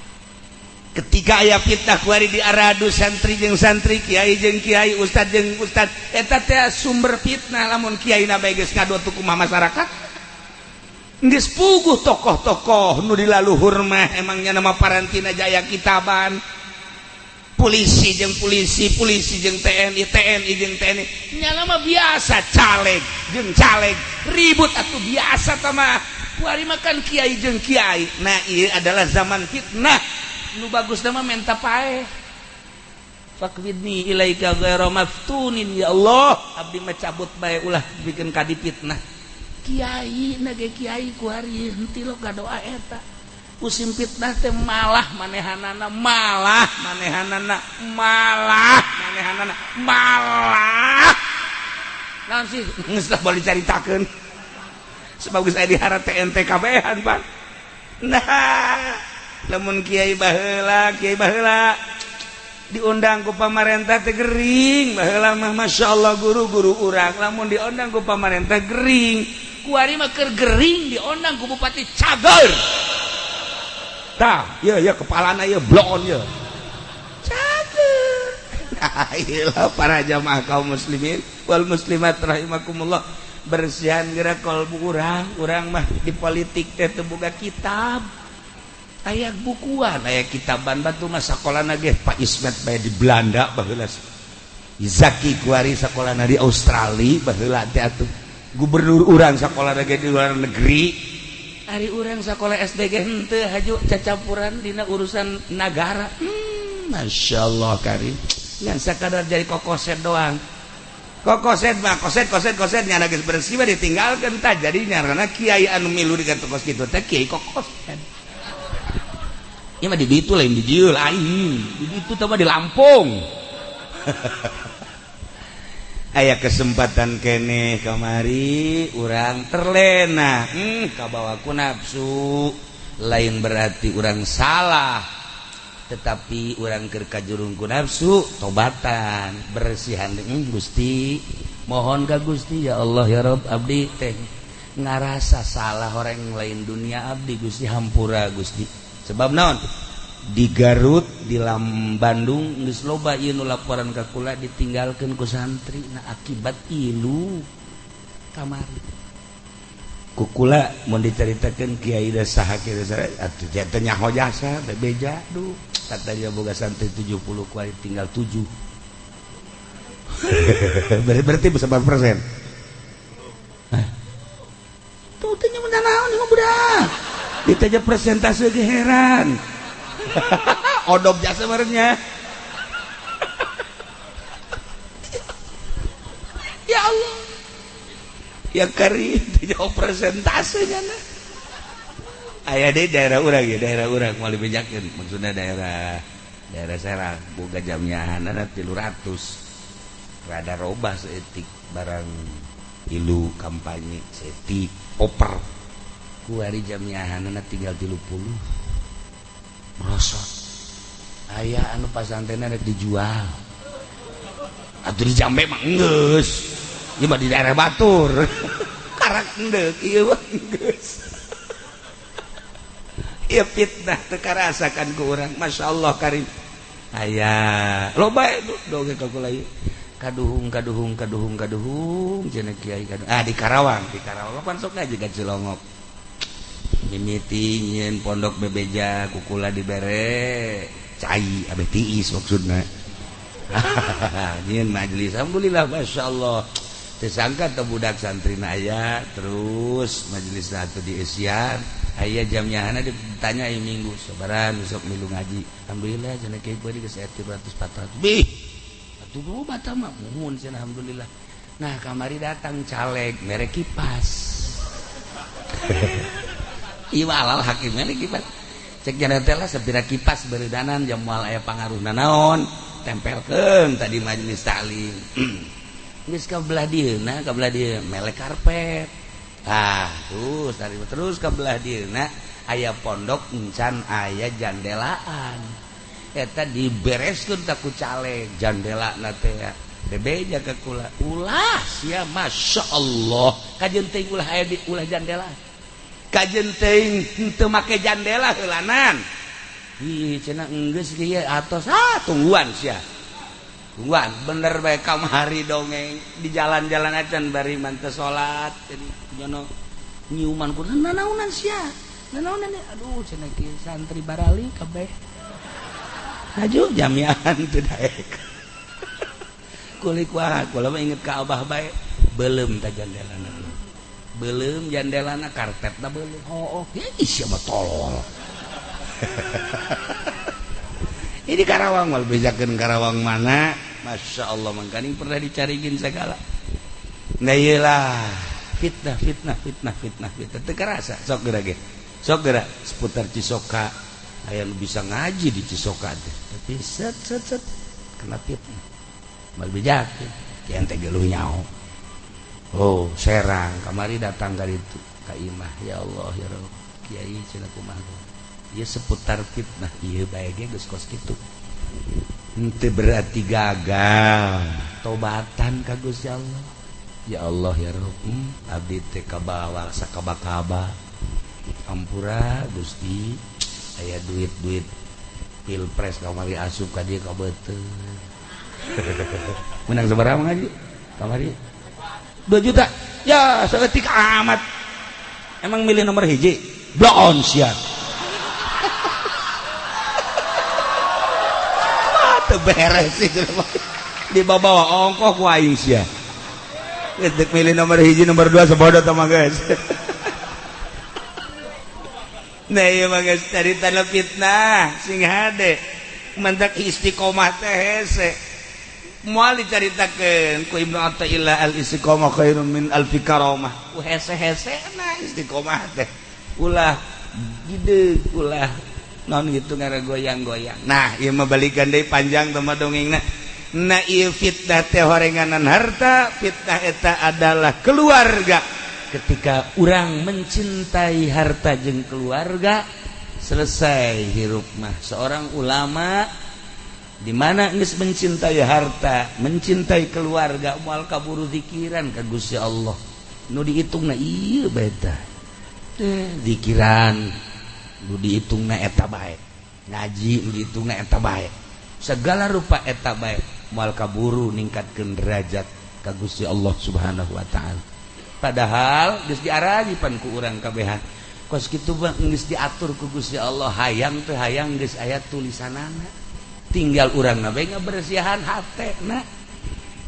Ketika aya fitnah kuari diaradu santri jeung santri, kiai jeung kiai, ustad jeung ustad, eta teh sumber fitnah. Lamun kiai na bae geus ngadotu kumaha masyarakat? Geus puguh tokoh-tokoh nu di laluhur mah emangnya nama parantina jaya kitaban. Polisi jeung polisi, polisi jeung TNI, TNI jeung TNI, nyala mah biasa, caleg jeung caleg ribut atuh biasa tah mah. Kuari mah kan kiai jeung kiai. Nah, ieu adalah zaman fitnah. Nu bagus nama menta paeh, faqbidni ilaika ghaira maftunin, ya Allah, abdi mah cabut bae, ulah bikin kadi fitnah. Kiai na ge kiai kuari henteu lo doa eta. Musim fitnah teh malah manehanana, malah manehanana, malah manehanana, malah naon sih, geus lah boleh dicaritakeun sebab geus aya dihara TNT kabehan, Pak. Nah, lamun kiai baheula, kiai baheula diundang ku pamarentah teh gering. Baheula mah Masya Allah, guru-guru urang lamun diundang ku pamarentah gering. Kuari mah keur gering diundang ku bupati, cager. Tah ieu ya kepalana ieu bloon ieu cager. Nah, iyalah para jamaah kaum muslimin wal muslimat rahimakumullah, bersihan gerak kolbu urang. Urang mah di politik teh teu boga kitab, aya bukuan, aya kitaban batu mah sakolana ge. Pak Ismet bae di Belanda baheula, Zaki kuari sakolana di Australia baheula teh atuh, gubernur urang sakolana ge di luar negeri. Ari urang sakola SD ge henteu haju cacampuran dina urusan nagara. Masya Allah karim, ngan sakadar jadi kokoset doang. Kokoset mah koset koset koset, nyana geus bersih mah ditinggalkeun. Tah, jadi nyarana kiai anu milu di kos kitu teh kiai kokoset. Ieu mah di ditu, lain di dieu, lain di ditu teh mah di Lampung. Aya kesempatan kene kamari urang terlena, kabawa ku nafsu. Lain berarti urang salah, tetapi urang keur kajurung ku nafsu, tobatan, bersihan. Gusti, mohon ka Gusti, ya Allah ya Rob, abdi teh ngarasa salah, orang lain dunia abdi, Gusti, hampura Gusti. Sebab naon, di Garut, di Lam Bandung geus loba ieu nu laporan ka kula ditinggalkeun ku santri. Nah, akibat ilu kamari ku kula mun dicaritakeun kiai da saha kieu atuh teh nyaho jasa bebeja. Duh, katanya boga santri 70, kuari tinggal 7, berarti bisa berapa persen? Tuh teh nya naon ieu budak ditanya presentase ge heran. Odop jasa barengnya. Ya Allah ya karim, jawab presentasenya. Nah, aya di daerah urang ya, daerah urang mau dibejakeun maksudnya daerah daerah Serang boga jamiahanana 300, rada robah seetik barang ilu kampanye seetik oper. Kuari jamiahanana tinggal 30, merosot. Aya anu pasantrenna rek dijual atuh di Jambe mah enggeus, ieu mah di daerah batur karak endek ieu mah enggeus. Ieu fitnah teu karasakan ku urang. Masya Allah karim, aya loba dongeng ka kula ieu kaduhung kaduhung kaduhung kaduhung cenah kiai kaduhung. Ah, di Karawang, di Karawang pan sok ngaji ka Cilongok, mimiti nyieun pondok bebeja kukula dibere cai abeh tiis maksudna. Nyieun majelis, alhamdulillah, Masya Allah, tersangka teu budak santri aya. Terus majelis atuh dieusian, aya jamnyahana ditanya ieu minggu sabaran besok milu ngaji. Alhamdulillah cenah kiai kuari geus aya 300 400 bih atuh loba tah mah, muhun cenah, alhamdulillah. Nah, kamari datang caleg mere kipas. Ieu mah alal hakim mere kipas. Cek jana teh lah sapira kipas beureudanan jam moal aya pangaruhna naon, tempelkeun tadi majelis taklim. Geus ka belah dieuna, ka belah dieu melek karpet. Ah, terus tadi terus ka belah dieuna aya pondok encan aya jandelaan. Eta dibereskeun tak ku caleg jandelana teh bebeja ka kula. Ulah sia, Masya Allah, kajeun teuing ulah aya di ulah jandela. Kajeun teuing henteu make jandela heulanan. Ih cenah enggeus kieu atos ah tungguan sia. Tungguan bener bae kamari dongeng di jalan-jalan acan bari manteu salat jadi nyono nyiuman ku nanaonan sia. Nanaonan aduh cenah kieu santri barali kabeh. Laju jamiahan teu daek. Kulik wae kula mah inget ka abah bae beuleum ta jandelana. Beuleum jandelana karpetna beuleum. Hooh ih sia mah tolol. Ini Karawang mal bejakeun Karawang mana? Masya Allah mangkaning pernah dicarigin segala. Nah iyalah fitnah fitnah fitnah fitnah fitnah teu karasa sok geura ge. Sok geura seputar Cisoka aya nu bisa ngaji di Cisoka teh. Tapi set set set kena fitnah. Mal bejakeun kieu teh geluh nyaho. Oh, Serang kamari datang ka ditu ka imah ya Allah ya Rabb. Kiai cenah kumaha. Ieu seputar fitnah ieu bae ge geus kos kitu. Henteu berarti gagal. Tobatan ka Gusti Allah. Ya Allah ya Rabb, abdi teh kabawa sakaba-kaba. Ampura Gusti, aya duit-duit pilpres kamari asup ka dieu ka beuteung. Menang sabaraha ngaji? Kamari 2 juta. Ya, saeutik amat. Emang milih nomor hiji? Bloon sia. Beres itu dibawa ongkoh ku aing sia. Geus milih nomor hiji nomor 2 sabodo tah mah geus. Nah ieu mah geus caritana fitnah sing hade. Mantak istiqomah teh hese. Moal dicaritakeun ku Ibnu Athaillah al istiqomah khairun min alfi karamah. Ku hese-hesena istiqomah teh. Ulah gideg ulah non gitu ngara goyang-goyang. Nah, ieu mah balikan deui panjang teh mah dongengna. Nah, ieu fitnah teh horenganan harta, fitnah eta adalah keluarga. Ketika urang mencintai harta jeung keluarga, selesai hirup mah. Seorang ulama di mana geus mencintai harta, mencintai keluarga, moal kaburu zikiran ka Gusti Allah. Nu dihitungna ieu bae tah. Teh zikiran nu dihitungna eta bae, ngaji nu dihitungna eta bae, segala rupa eta bae moal kaburu ningkatkeun derajat ka Gusti Allah Subhanahu wa taala. Padahal geus diarajipan ku urang kabehan kos kitu mah geus diatur ku Gusti Allah, hayang teu hayang geus aya tulisanana, tinggal urang na bae ngabersihan hatena.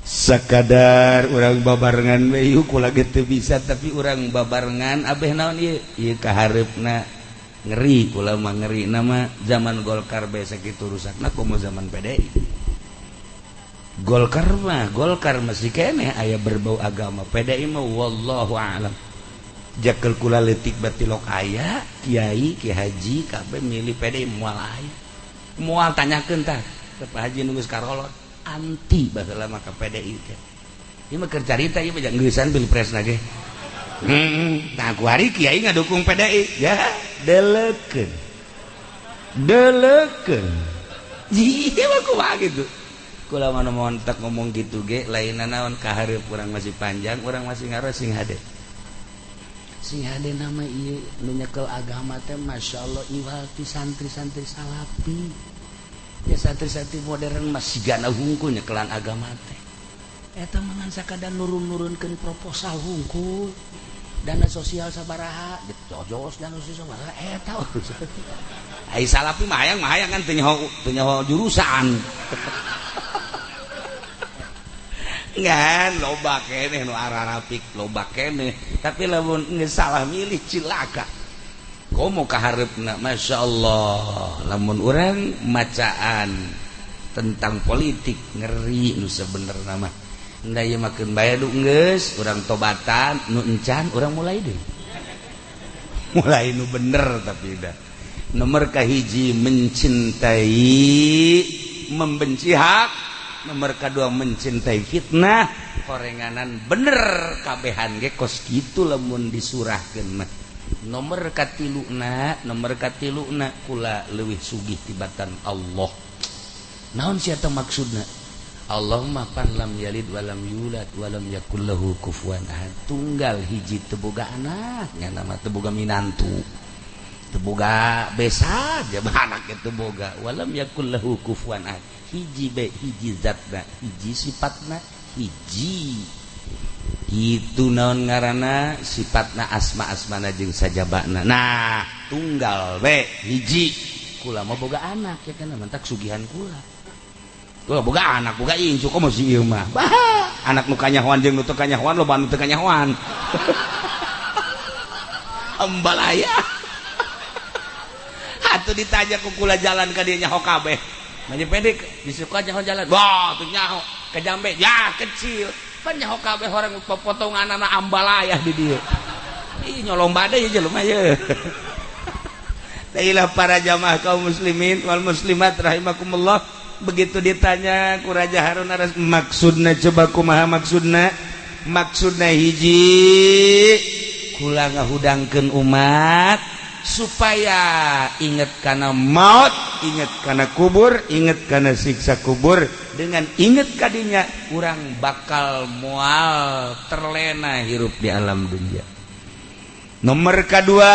Sakadar urang babarengan we yuk kula ge teu bisa, tapi urang babarengan abeh naon ieu ieu kahareupna. Ngeri kula mah ngeri nama zaman Golkar bae sakitu rusakna komo zaman PDI. Golkar mah Golkar masih keneh aya berbau agama, PDI mah wallahu a'lam. Jakel kula leutik batilok aya kiai ki haji kabeh milih PDI moal aya. Moal tanyakeun tah ka Pak Haji nu geus karolot anti baheula mah ka PDI teh. Ieu mah keur carita ieu mah geusan pilpresna ge. Nah ku hari kiai ngadukung PDI ya delekeun. Delekeun. Ieu mah kumaha kitu. Kula mah montek ngomong gitu ge lainna naon kahareup urang masih panjang, urang masih ngaros sing hade. Sing hade nama ieu nu nyekel agama teh masyaallah iwal ti santri-santri salafi. Ya santri-santri modern masih gana hungkul nyekelan agama teh. Eta mah ngan sakadar nurun-nurunkeun proposal hungkul. Dana sosial sabaraha, jojos dana sosial sabaraha eta urusan. Ai salafi mah hayang kan teu nyaho jurusan. Ngan loba keneh nu ararapik loba keneh, tapi lamun geus salah milih cilaka. Komo kahareupna masyaallah lamun urang macaan tentang politik ngeri nu sebenerna mah. Nda ieu makeun bae du geus urang tobatan nu encan urang mulai deui. Mulai nu bener tapi dah. Nomor kahiji mencintai membenci hak, nomor kedua mencintai fitnah, horenganan bener kabehan ge kos kitu lamun disurahkeun mah. Nomor katiluna kula leuwih sugih tibatan Allah. Naon sia teh maksudna? Allahumma pan lam yalid walam yulad walam yakul lahu kufuwan ahad. Tunggal hiji teu boga anak, nya nama teu boga minantu. Teu boga besa aja anak itu boga. Walam yakul lahu kufuwan ahad. Hiji be, hiji zatna, hiji sifatna, hiji itu naon ngaranna sifatna, asma-asmana jeung sajabana. Nah, tunggal be, hiji. Kula mah boga anak ya kan, mantak sugihan kula. Kula boga anak, boga incu, komo si ieu mah. Bah, anak nu kanyahoan jeung nu teu kanyahoan, loba nu teu kanyahoan. Ambalaya. Atuh ditanya ku kula jalan ka dieu nyaho kabeh. Maju pendek disuka nyaho jalan. Wah, tuh nyaho ke Jambe ya kecil. Pan nyaho kabeh orang potongan anak ambalaya di dieu. Ih, nyolong badai ya jelema ye. Tailah para jamaah kaum muslimin wal muslimat rahimakumullah, begitu ditanya ku Raja Harun Ar maksudna, coba kumaha maksudna? Maksudna hiji, kula ngahudangkeun umat supaya inget kana maut, inget kana kubur, inget kana siksa kubur. Dengan inget kadinya, urang bakal moal terlena hirup di alam dunia. Nomor kedua,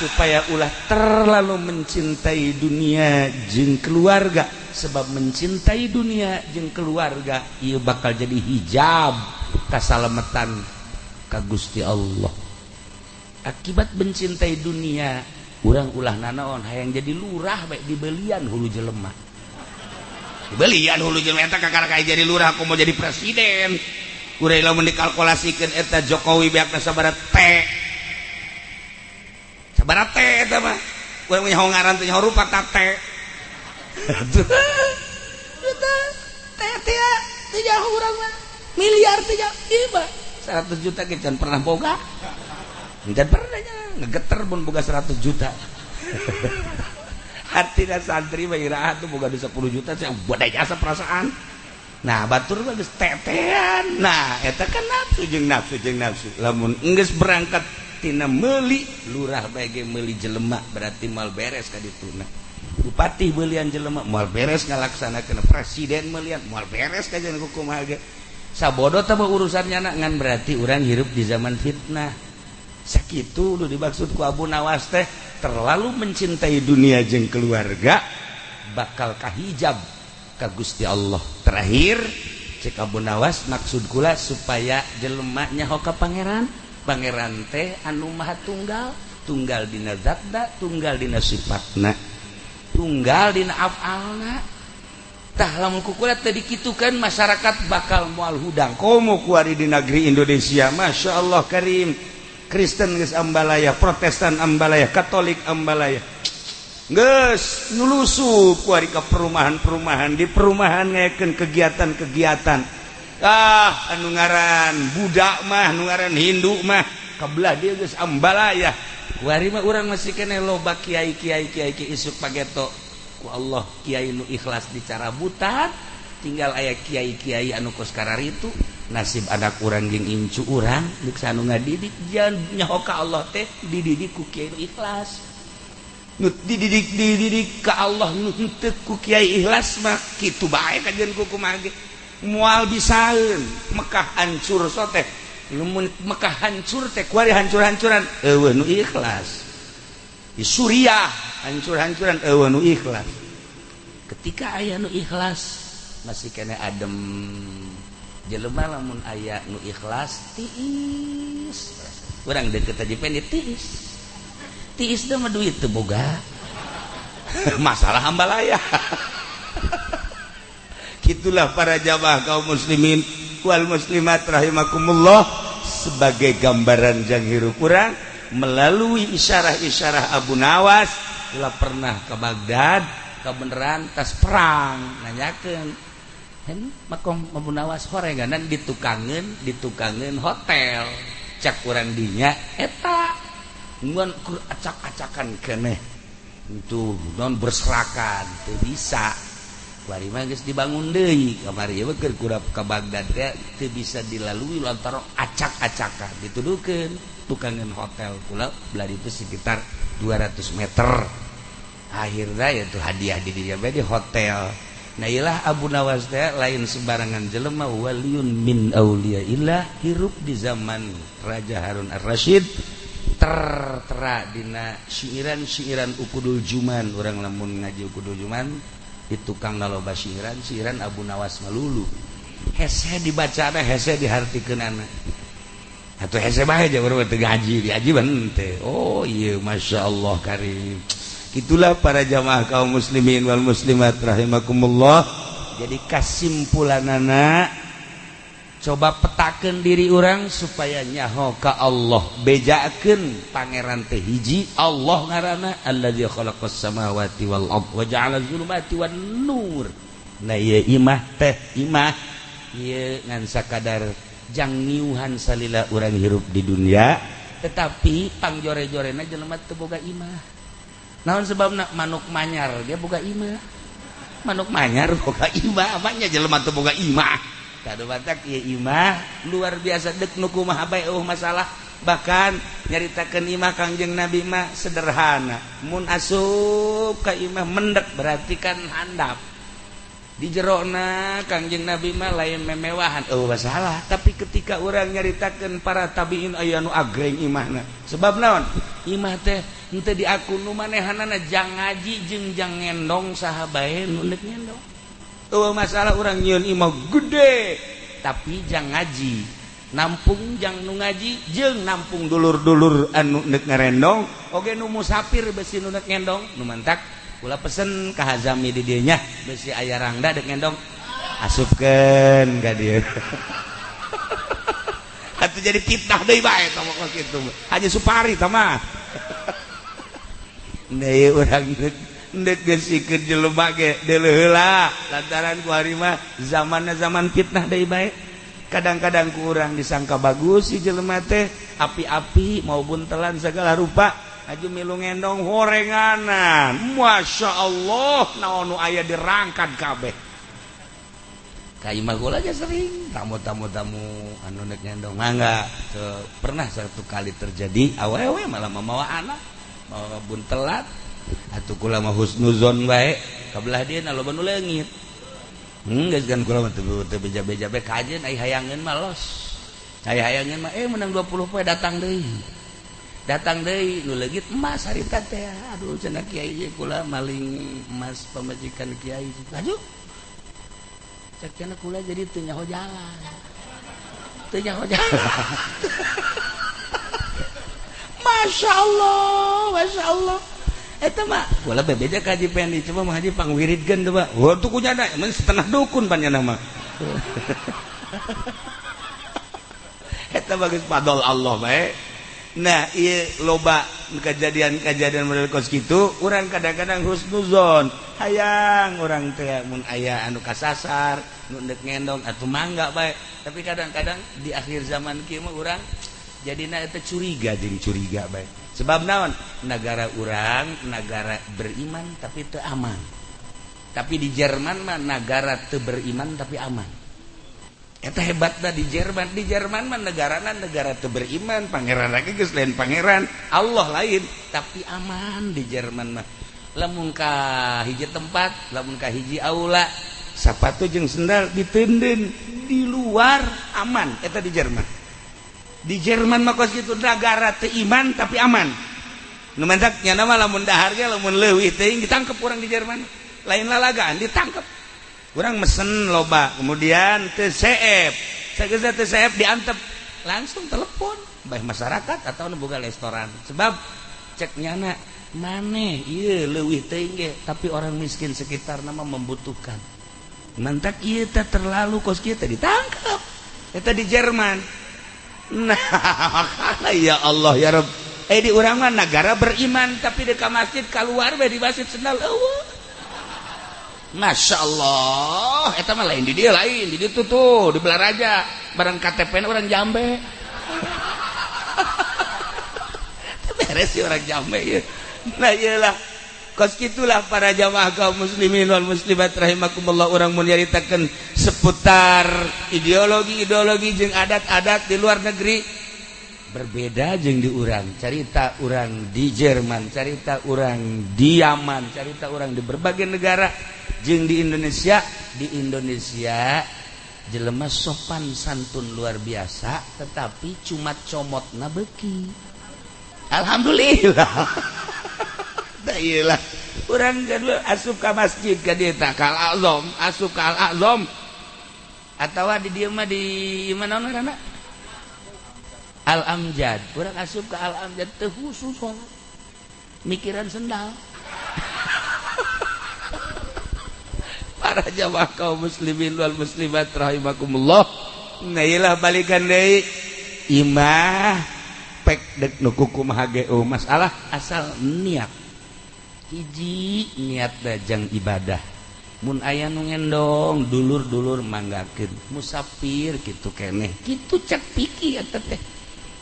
supaya ulah terlalu mencintai dunia jeung keluarga, sebab mencintai dunia jeung keluarga ieu bakal jadi hijab kasalametan ka Gusti Allah. Akibat mencintai dunia, urang ulah nanaon hayang jadi lurah baik, dibelian hulu jelema, dibelian hulu jelema. Eta kakara kayak jadi lurah, aku mau jadi presiden. Urang lamun dikalkulasikeun, eta Jokowi beakna sabaraha T, sabaraha T eta mah. Urang nyaho ngaran teh, nyaho rupa ta T. Eta T teh teu nyaho urang mah, miliar teh nyaho. Ieu mah 100 juta ge can pernah boga. Can pernah nya ngegeter mun boga 100 juta. Artinya santri mah iraha tuh boga 10 juta saya buat jasa perasaan. Nah, batur mah geus tetean. Nah, eta kan nafsu jeung nafsu jeung nafsu. Lamun geus berangkat tina meuli lurah bae ge meuli jelema, berarti moal beres ka dituna. Bupati belian jelema moal beres ngalaksanakeun, presiden melian moal beres ka jeung kumaha ge. Sabodo teh urusannya na, ngan berarti urang hirup di zaman fitnah. Sakitu nu dimaksud ku Abu Nawas teh, terlalu mencintai dunia jeung keluarga bakal kahijab ka Gusti Allah. Terakhir cek Abu Nawas, maksud kula supaya jelema nyaho ka pangeran. Pangeran teh anu maha tunggal, tunggal dina zatna, tunggal dina sifatna, tunggal dina afalna. Tah, lamun ku kula teh dikitukeun, masyarakat bakal moal hudang. Komo kuari di negeri Indonesia, Masya Allah Karim, Kristen geus ambalaya, Protestan ambalaya, Katolik ambalaya, geus nyulusup kuari ke perumahan-perumahan, di perumahan ngayakeun kegiatan-kegiatan. Ah, anu ngaran budak mah, anu ngaran Hindu mah kabelah dia geus ambalaya. Kuari mah urang masih keneh loba kiai kiai kiai kiai. Isuk pageto ku Allah kiai nu ikhlas dicarabutan, tinggal aya kiai-kiai anu kos kararitu. Nasib anak urang jeung incu urang deuk anu ngadidik jangan nyaho ka Allah teh dididik ku kiai nu ikhlas. Nu dididik, dididik ka Allah, nu henteu ku kiai ikhlas mah kitu bae kajian ku kumaha ge moal bisaeun. Mekah hancur so teh, lamun Mekah hancur teh kuari hancur-hancuran, eueuh nu ikhlas. Di Suriah hancur-hancuran, eueuh nu ikhlas. Ketika aya nu ikhlas masih kena adem jelema. Lamun aya nu ikhlas tiis, urang deket aja pendek tiis tiis dah mah, duit teu boga masalah, hambalaya. Gitulah para jamaah kaum muslimin wal muslimat rahimakumullah, sebagai gambaran jang hirup urang melalui isyarah-isyarah Abu Nawas. Kula pernah ke Baghdad kebenaran tas perang, nanyakeun hen makom Abu Nawas, horenganan ditukangeun, ditukangeun hotel. Cak urang dinya eta ngan kur acak-acakan keneh itu non berserakan, teu bisa. Kuari mah geus dibangun deui. Kamari mah keur kurap ka Baghdad teh teu bisa dilalui lantaran acak-acakan. Dituduhkeun tukangeun hotel kula belah itu sekitar 200 meter. Akhirnya ya itu hadiah di dinya di hotel. Nah, ilah Abu Nawas teh lain sembarangan jelema, waliyun min auliyaillah, hirup di zaman Raja Harun Ar-Rasyid. Tertera dina siiran-siiran Ukudul Juman. Urang lamun ngaji Ukudul Juman di tukang loba siiran, siiran Abu Nawas melulu. Hese dibacana, hese dihartikeunana. Atuh hese bae aja urang teu ngaji, diaji teh. Oh iya, Masya Allah karim. Itulah para jamaah kaum muslimin wal muslimat rahimakumullah. Jadi kasimpulanana, coba petakeun diri urang supaya nyaho ka Allah, bejakeun pangeran teh hiji Allah ngaranna, allazi khalaqas samawati wal ard wa ja'ala zulumati wan nur. Nah ieu imah teh imah ieu ngan sakadar jang ngiuhan salila urang hirup di dunia, tetapi pangjore-jorena jelema teu boga imah. Naon sebabna? Manuk manyar dia boga imah, manuk manyar boga imah, apanya jelema teu boga imah. Kadu batak ieu imah luar biasa, dek nu kumaha bae eueuh masalah. Bahkan nyaritakeun imah Kangjeng Nabi mah sederhana, mun asup ka imah mendek berarti kan handap di jerona. Kangjeng Nabi mah lain memewahan, eueuh masalah. Tapi ketika urang nyaritakeun para tabiin, aya nu agreng imahna. Sebab naon? Imah teh henteu diaku nu manehanana jang ngaji jeung jang ngendong, saha bae nu deuk ngendong. Eueuh masalah urang nyieun imah gede, tapi jang ngaji, nampung jang nu ngaji jeung nampung dulur-dulur anu deuk ngarendong oge nu musafir besi nu deuk ngendong. Nu mantak kula pesen ka Hazami di dieu nya, besi aya rangda deuk ngendong, asupkeun ka dieu. Atuh jadi fitnah deui bae tah mah kitu. Haji Supari tah mah. Nah ieu urang deuk geusikeun jelema ge deuleu heula, lantaran ku ari mah zamanna zaman fitnah deui bae. Kadang-kadang ku urang disangka bagus si jelema teh, api-api mau buntelan segala rupa, aju milu ngendong horenganan, Masya Allah, naon nu aya dirangkat kabeh. Ka imah kula aja sering tamu-tamu, tamu anu nek ngendong mangga. Pernah satu kali terjadi awewe malah mamawa anak, mawa buntelat. Atuh kula mah husnuzon bae, kabelah dia loba nu leungit. Geus kan kula mah teu beja-beja bae kajeun, ai hayangeun mah los. Ai hayangeun mah menang 20 poe datang deui. Datang deui nu leungit emas harita teh. Aduh, cenah kiai ieu kula maling emas pamajikan kiai. Laju. Cek cenah kula jadi teu nyaho jalan. Teu nyaho jalan. Masya Allah, Masya Allah. Eta mah kula bebeja ka Haji Pendi, coba mah Haji pangwiridkeun coba. Wah, tuh kunyana emang setengah dukun panjana mah. Eta bagus fadol Allah bae. Nah, ieu loba kejadian-kejadian model kos kitu, urang kadang-kadang husnuzon. Hayang urang teh mun aya anu kasasar, nu deuk ngendong atuh mangga bae. Tapi kadang-kadang di akhir zaman kieu mah urang jadina eta curiga jeung curiga bae. Sebab naon? Negara urang negara beriman tapi teu aman. Tapi di Jerman mah negara teu beriman tapi aman. Eta hebatna di Jerman. Di Jerman mah negarana negara teu beriman, pangeran lagi geus lain pangeran, Allah lain, tapi aman di Jerman mah. Lamun ka hiji tempat, lamun ka hiji aula, sapatu jeung sendal diteundeun di luar aman, eta di Jerman. Di Jerman mah kos kitu, negara teu iman tapi aman. Nu mantak nya mah lamun dahar ge lamun leuwih teuing ditangkep urang di Jerman. Lain lalagaan ditangkep. Urang mesen loba, kemudian teu seep. Sageus teu seep diantep, langsung telepon baik masyarakat atau nu boga restoran. Sebab cek nyana maneh ieu leuwih teuing ge, tapi orang miskin sekitar nama membutuhkan. Mantak ieu teh terlalu kos kieu teh ditangkep. Eta di Jerman. Nah, ya Allah ya Rabb. Di urang mah negara beriman tapi di ka masjid keluar bae di masjid sendal eueuh. Masya Allah, eta mah lain di dia, lain di ditu tuh di Belaraja, barang KTP na orang Jambe. Beres sih orang Jambe ya. Nah iyalah, kos kitulah para jamaah kaum muslimin wal muslimat rahimakumullah, urang mun nyaritakeun seputar ideologi-ideologi jeung adat-adat di luar negeri berbeda jeung di urang. Carita urang di Jerman, carita urang di Yaman, carita urang di berbagai negara jeung di Indonesia. Di Indonesia jelema sopan santun luar biasa, tetapi cuma comotna beuki. Alhamdulillah. Da ieu lah urang asup ka masjid ka dieu tah ka Al Azam, asup ka Al Azam atawa di dieu mah di mana ngaranna? Al Amjad. Urang asup ka Al Amjad teu khusus salat. Mikiran sendal. Para jamaah kaum muslimin wal muslimat rahimakumullah. Nah iyalah balikan deui imah pek dek nu kumaha ge masalah asal niat. Hiji niat dajang ibadah. Mun aya nu ngendong dulur-dulur manggakeun musafir kitu keneh. Kitu cek pikir eta teh.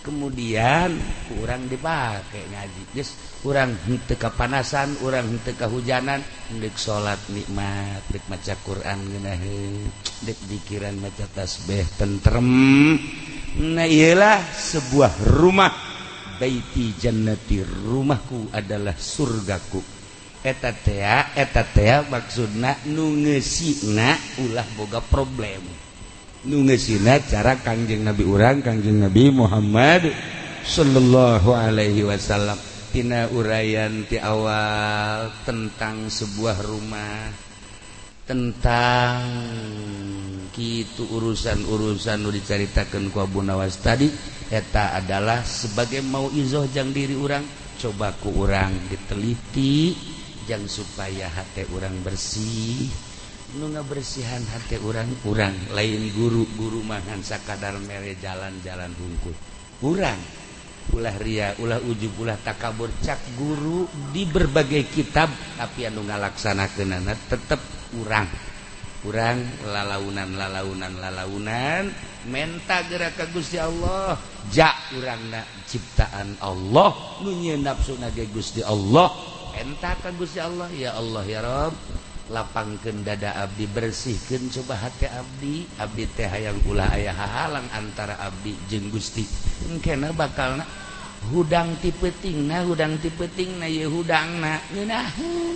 Kemudian urang dipake ngaji. Geus urang henteu kapanasan, urang henteu kahujanan, deuk salat nikmat, deuk maca Quran ngeunaheun, deuk dikiran maca tasbih tentrem. Nah iyalah sebuah rumah, baiti jannati, rumahku adalah surgaku. Eta tea maksudna nu ngeusina ulah boga problem. Nu ngeusina cara Kangjeng Nabi urang, Kangjeng Nabi Muhammad sallallahu alaihi wasallam. Tina uraian ti awal tentang sebuah rumah, tentang kitu urusan-urusan nu dicaritakeun ku Abu Nawas tadi, eta adalah sebagai mauizoh jang diri urang, coba ku urang diteliti jang supaya hate urang bersih. Nu ngabersihan hate urang, urang lain guru-guru mangan sakadar mere jalan-jalan hungkul. Urang ulah ria, ulah ujub, ulah takabur, cak guru di berbagai kitab, tapi anu ngalaksanakeunana tetep urang. Urang lalaunan lalaunan lalaunan menta geura ka Gusti Allah, ja urangna ciptaan Allah, nu nyieun nafsuna ge Gusti Allah, menta ka Gusti Allah, ya Allah ya Rabb, lapangkeun dada abdi, bersihkeun coba hati abdi, abdi teh hayang ulah aya hahalang antara abdi jeung Gusti. Engkena bakalna hudang ti peutingna, hudang ti peutingna ieu hudangna ngeunaheun.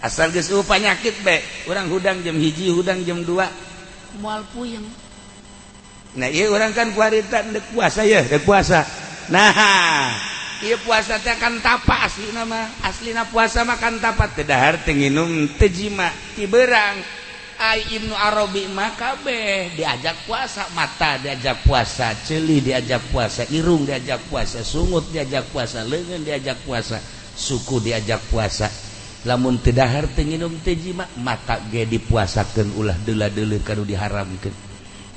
Asal geus eueuh panyakit be, urang hudang jam 1, hudang jam 2, moal puyeng. Nah ieu urang kan kuarita deuk puasa ya, deuk puasa. Nah, ieu puasa teh kan tapa aslina mah, aslina puasa mah kan tapa teu dahar teu nginum teu jima, ti beurang. Ai Ibnu Arabi mah kabeh diajak puasa, mata diajak puasa, ceuli diajak puasa, irung diajak puasa, sungut diajak puasa, leungeun diajak puasa, suku diajak puasa. Lamun teu dahar teu nginum teu jima, mata ge dipuasakeun ulah deula-deuleu kanu diharamkeun.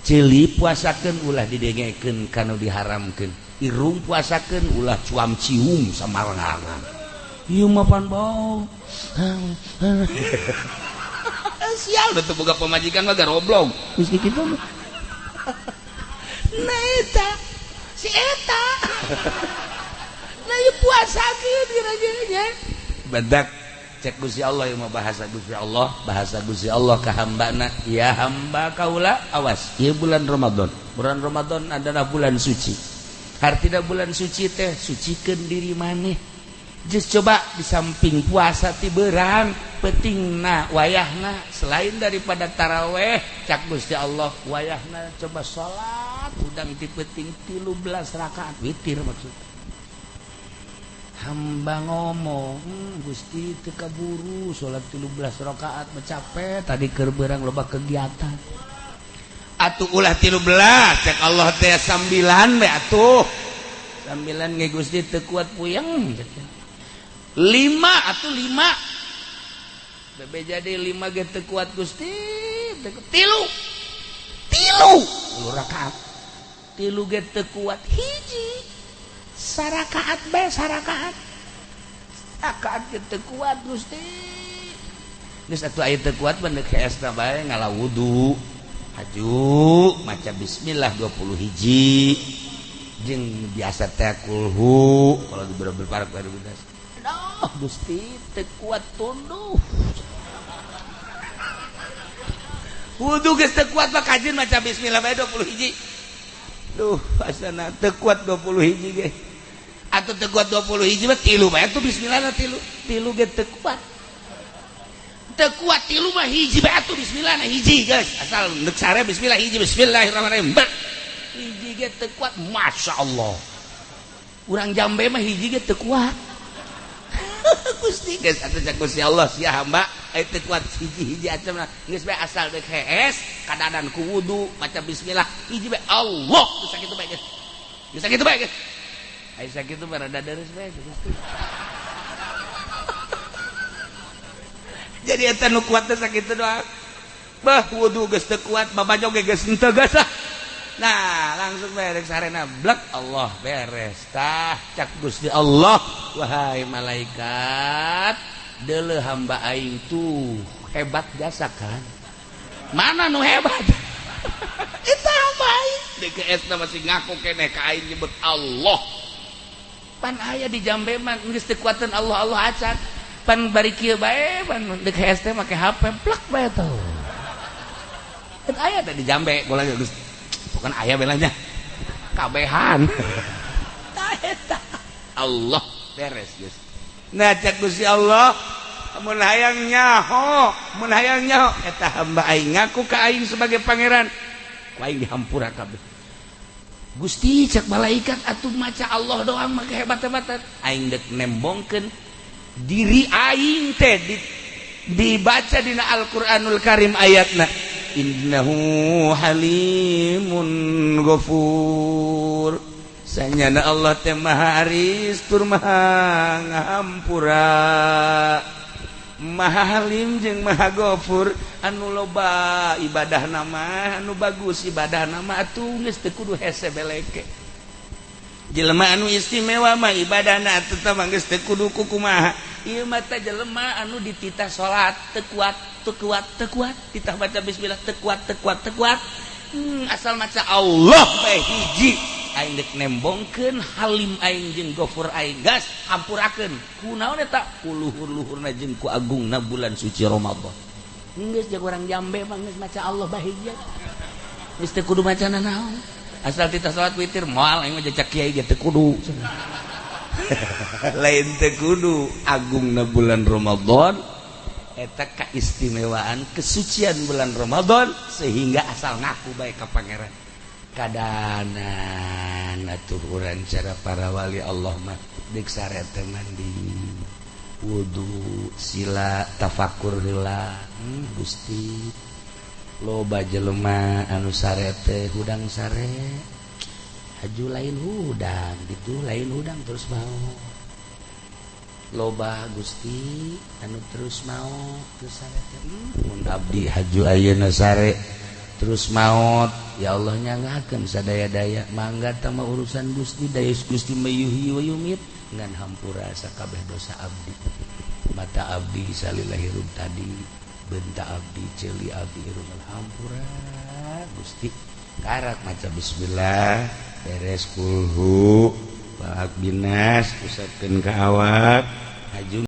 Ceuli puasakeun ulah didengekeun kanu diharamkeun. Irung puasakeun ulah cuam cium samarangan. Ieu mah pan bau. Sial teu boga pamajikan mah garoblog. Geus kitu mah. Nah eta si eta. Nah ieu puasakeun kira-kira nya. Badak cek Gusti Allah ieu mah bahasa Gusti Allah, bahasa Gusti Allah ka hambana, ya hamba kaula awas ieu bulan Ramadan. Bulan Ramadan adalah bulan suci. Hartina bulan suci teh sucikeun diri maneh. Geus coba di samping puasa ti beurang peutingna wayahna selain daripada taraweh cak Gusti Allah wayahna coba salat hudang ti peuting 13 rakaat witir maksud. Hamba ngomong, Gusti teu kaburu salat 13 rakaat capek tadi keur beurang loba kegiatan. Atuh ulah 13 cek Allah teh 9 we atuh. 9 ge Gusti teu kuat puyeng. 5 atuh 5. Bebe jadi 5 ge teu kuat Gusti, tilu. Tilu rakaat. Tilu ge teu kuat hiji. Sarakaat bae sarakaat. Rakaat ge teu kuat Gusti. Geus atuh aya teu kuat mah deuk heesna bae ngala wudu. Haju maca bismillah 20 hiji. Jeung biasa teh kulhu kalau di beberapa baru. Aduh Gusti teu kuat tunduh. Wudu geus teu kuat mah kajeun maca bismillah bae 20 hiji. Duh asana teu kuat 20 hiji ge. Atuh teu kuat 20 hiji mah tilu bae atuh bismillah tilu. Tilu ge teu kuat. Teu kuat tilu mah hiji bae atuh bismillah hiji guys. Asal neuk sare bismillah hiji bismillahirrahmanirrahim. Hiji ge teu kuat masyaallah. Urang jambe mah hiji ge teu kuat. Gusti geus atuh cak Gusti Allah sia hamba aya teu kuat hiji-hiji acan geus bae asal deuk hees kadadan ku wudu maca bismillah hiji bae Allah geus sakitu bae geus. Geus sakitu bae geus. Aya sakitu mah rada deres bae Gusti. Jadi eta nu kuat teh sakitu doang. Bah wudu geus teu kuat, babajo ge geus henteu geus lah. Nah, langsung beres sarena blek Allah beres. Tah cak Gusti Allah, wahai malaikat, deuleu hamba aing tuh hebat jasa kan. Mana nu hebat? Eta hamba aing. DKS na masih ngaku keneh ka aing nyebut Allah. Pan aya di jambe mah geus teu kuateun Allah Allah acan. Pan bari kieu bae pan deuk HS teh make HP plek bae tuh. Eta aya teh di jambe bola geus bukan ayah belanya kabehan. Eta Allah beres geus. Nah cak Gusti Allah mun hayang nyaho, mun hayang nyaho eta hamba aing ngaku ka aing sebagai pangeran, ku aing dihampura kabeh. Gusti cak malaikat atuh maca Allah doang mah kehebat-hebatan. Aing deuk nembongkeun diri aing teh dibaca dina Al-Qur'anul Karim ayatna innahu halimun ghafur. Sanyana Allah teh maha aris tur maha ngahampura, maha halim jeung maha ghafur. Anu loba ibadah nama anu bagus ibadah nama atuh geus teu kudu hese beleke. Jelema anu istimewa mah ibadahna atuh teh geus teu kudu kumaha. Ieu mah teh jelema anu dititah salat teu kuat teu kuat teu kuat, titah baca bismillah teu kuat teu kuat teu kuat. Asal maca Allah bae hiji aing deuk nembongkeun halim aing jeung ghafur aing gas hampurakeun. Kunaon eta? Ku luhur-luhurna jeung ku agungna bulan suci Ramadan. Geus jeung urang jambe mah geus maca Allah bae hiji. Geus teu kudu maca nanaon. Asal titah salat witir moal aing mah cak kiai ge teu kudu. Lain teu kudu agungna bulan Ramadan eta keistimewaan kesucian bulan Ramadan sehingga asal ngaku bae ka pangeran. Kadanan atuh urang cara para wali Allah mah deuk sare teh mandi wudu sila tafakur heula. Gusti loba jelema anu sare teh hudang sare haju lain hudang gitu lain hudang terus mau loba Gusti anu terus mau terus sare teh mun abdi haju ayeuna sare terus maut ya Allah nyangakeun sadaya-daya mangga tama urusan Gusti daya Gusti mayuhyi wa yumit ngan hampura sakabeh dosa abdi mata abdi salila hirup tadi benta abdi ceuli abdi hirup hampura Gusti karak maca bismillah beres kulhu balak binas usapkeun ka awak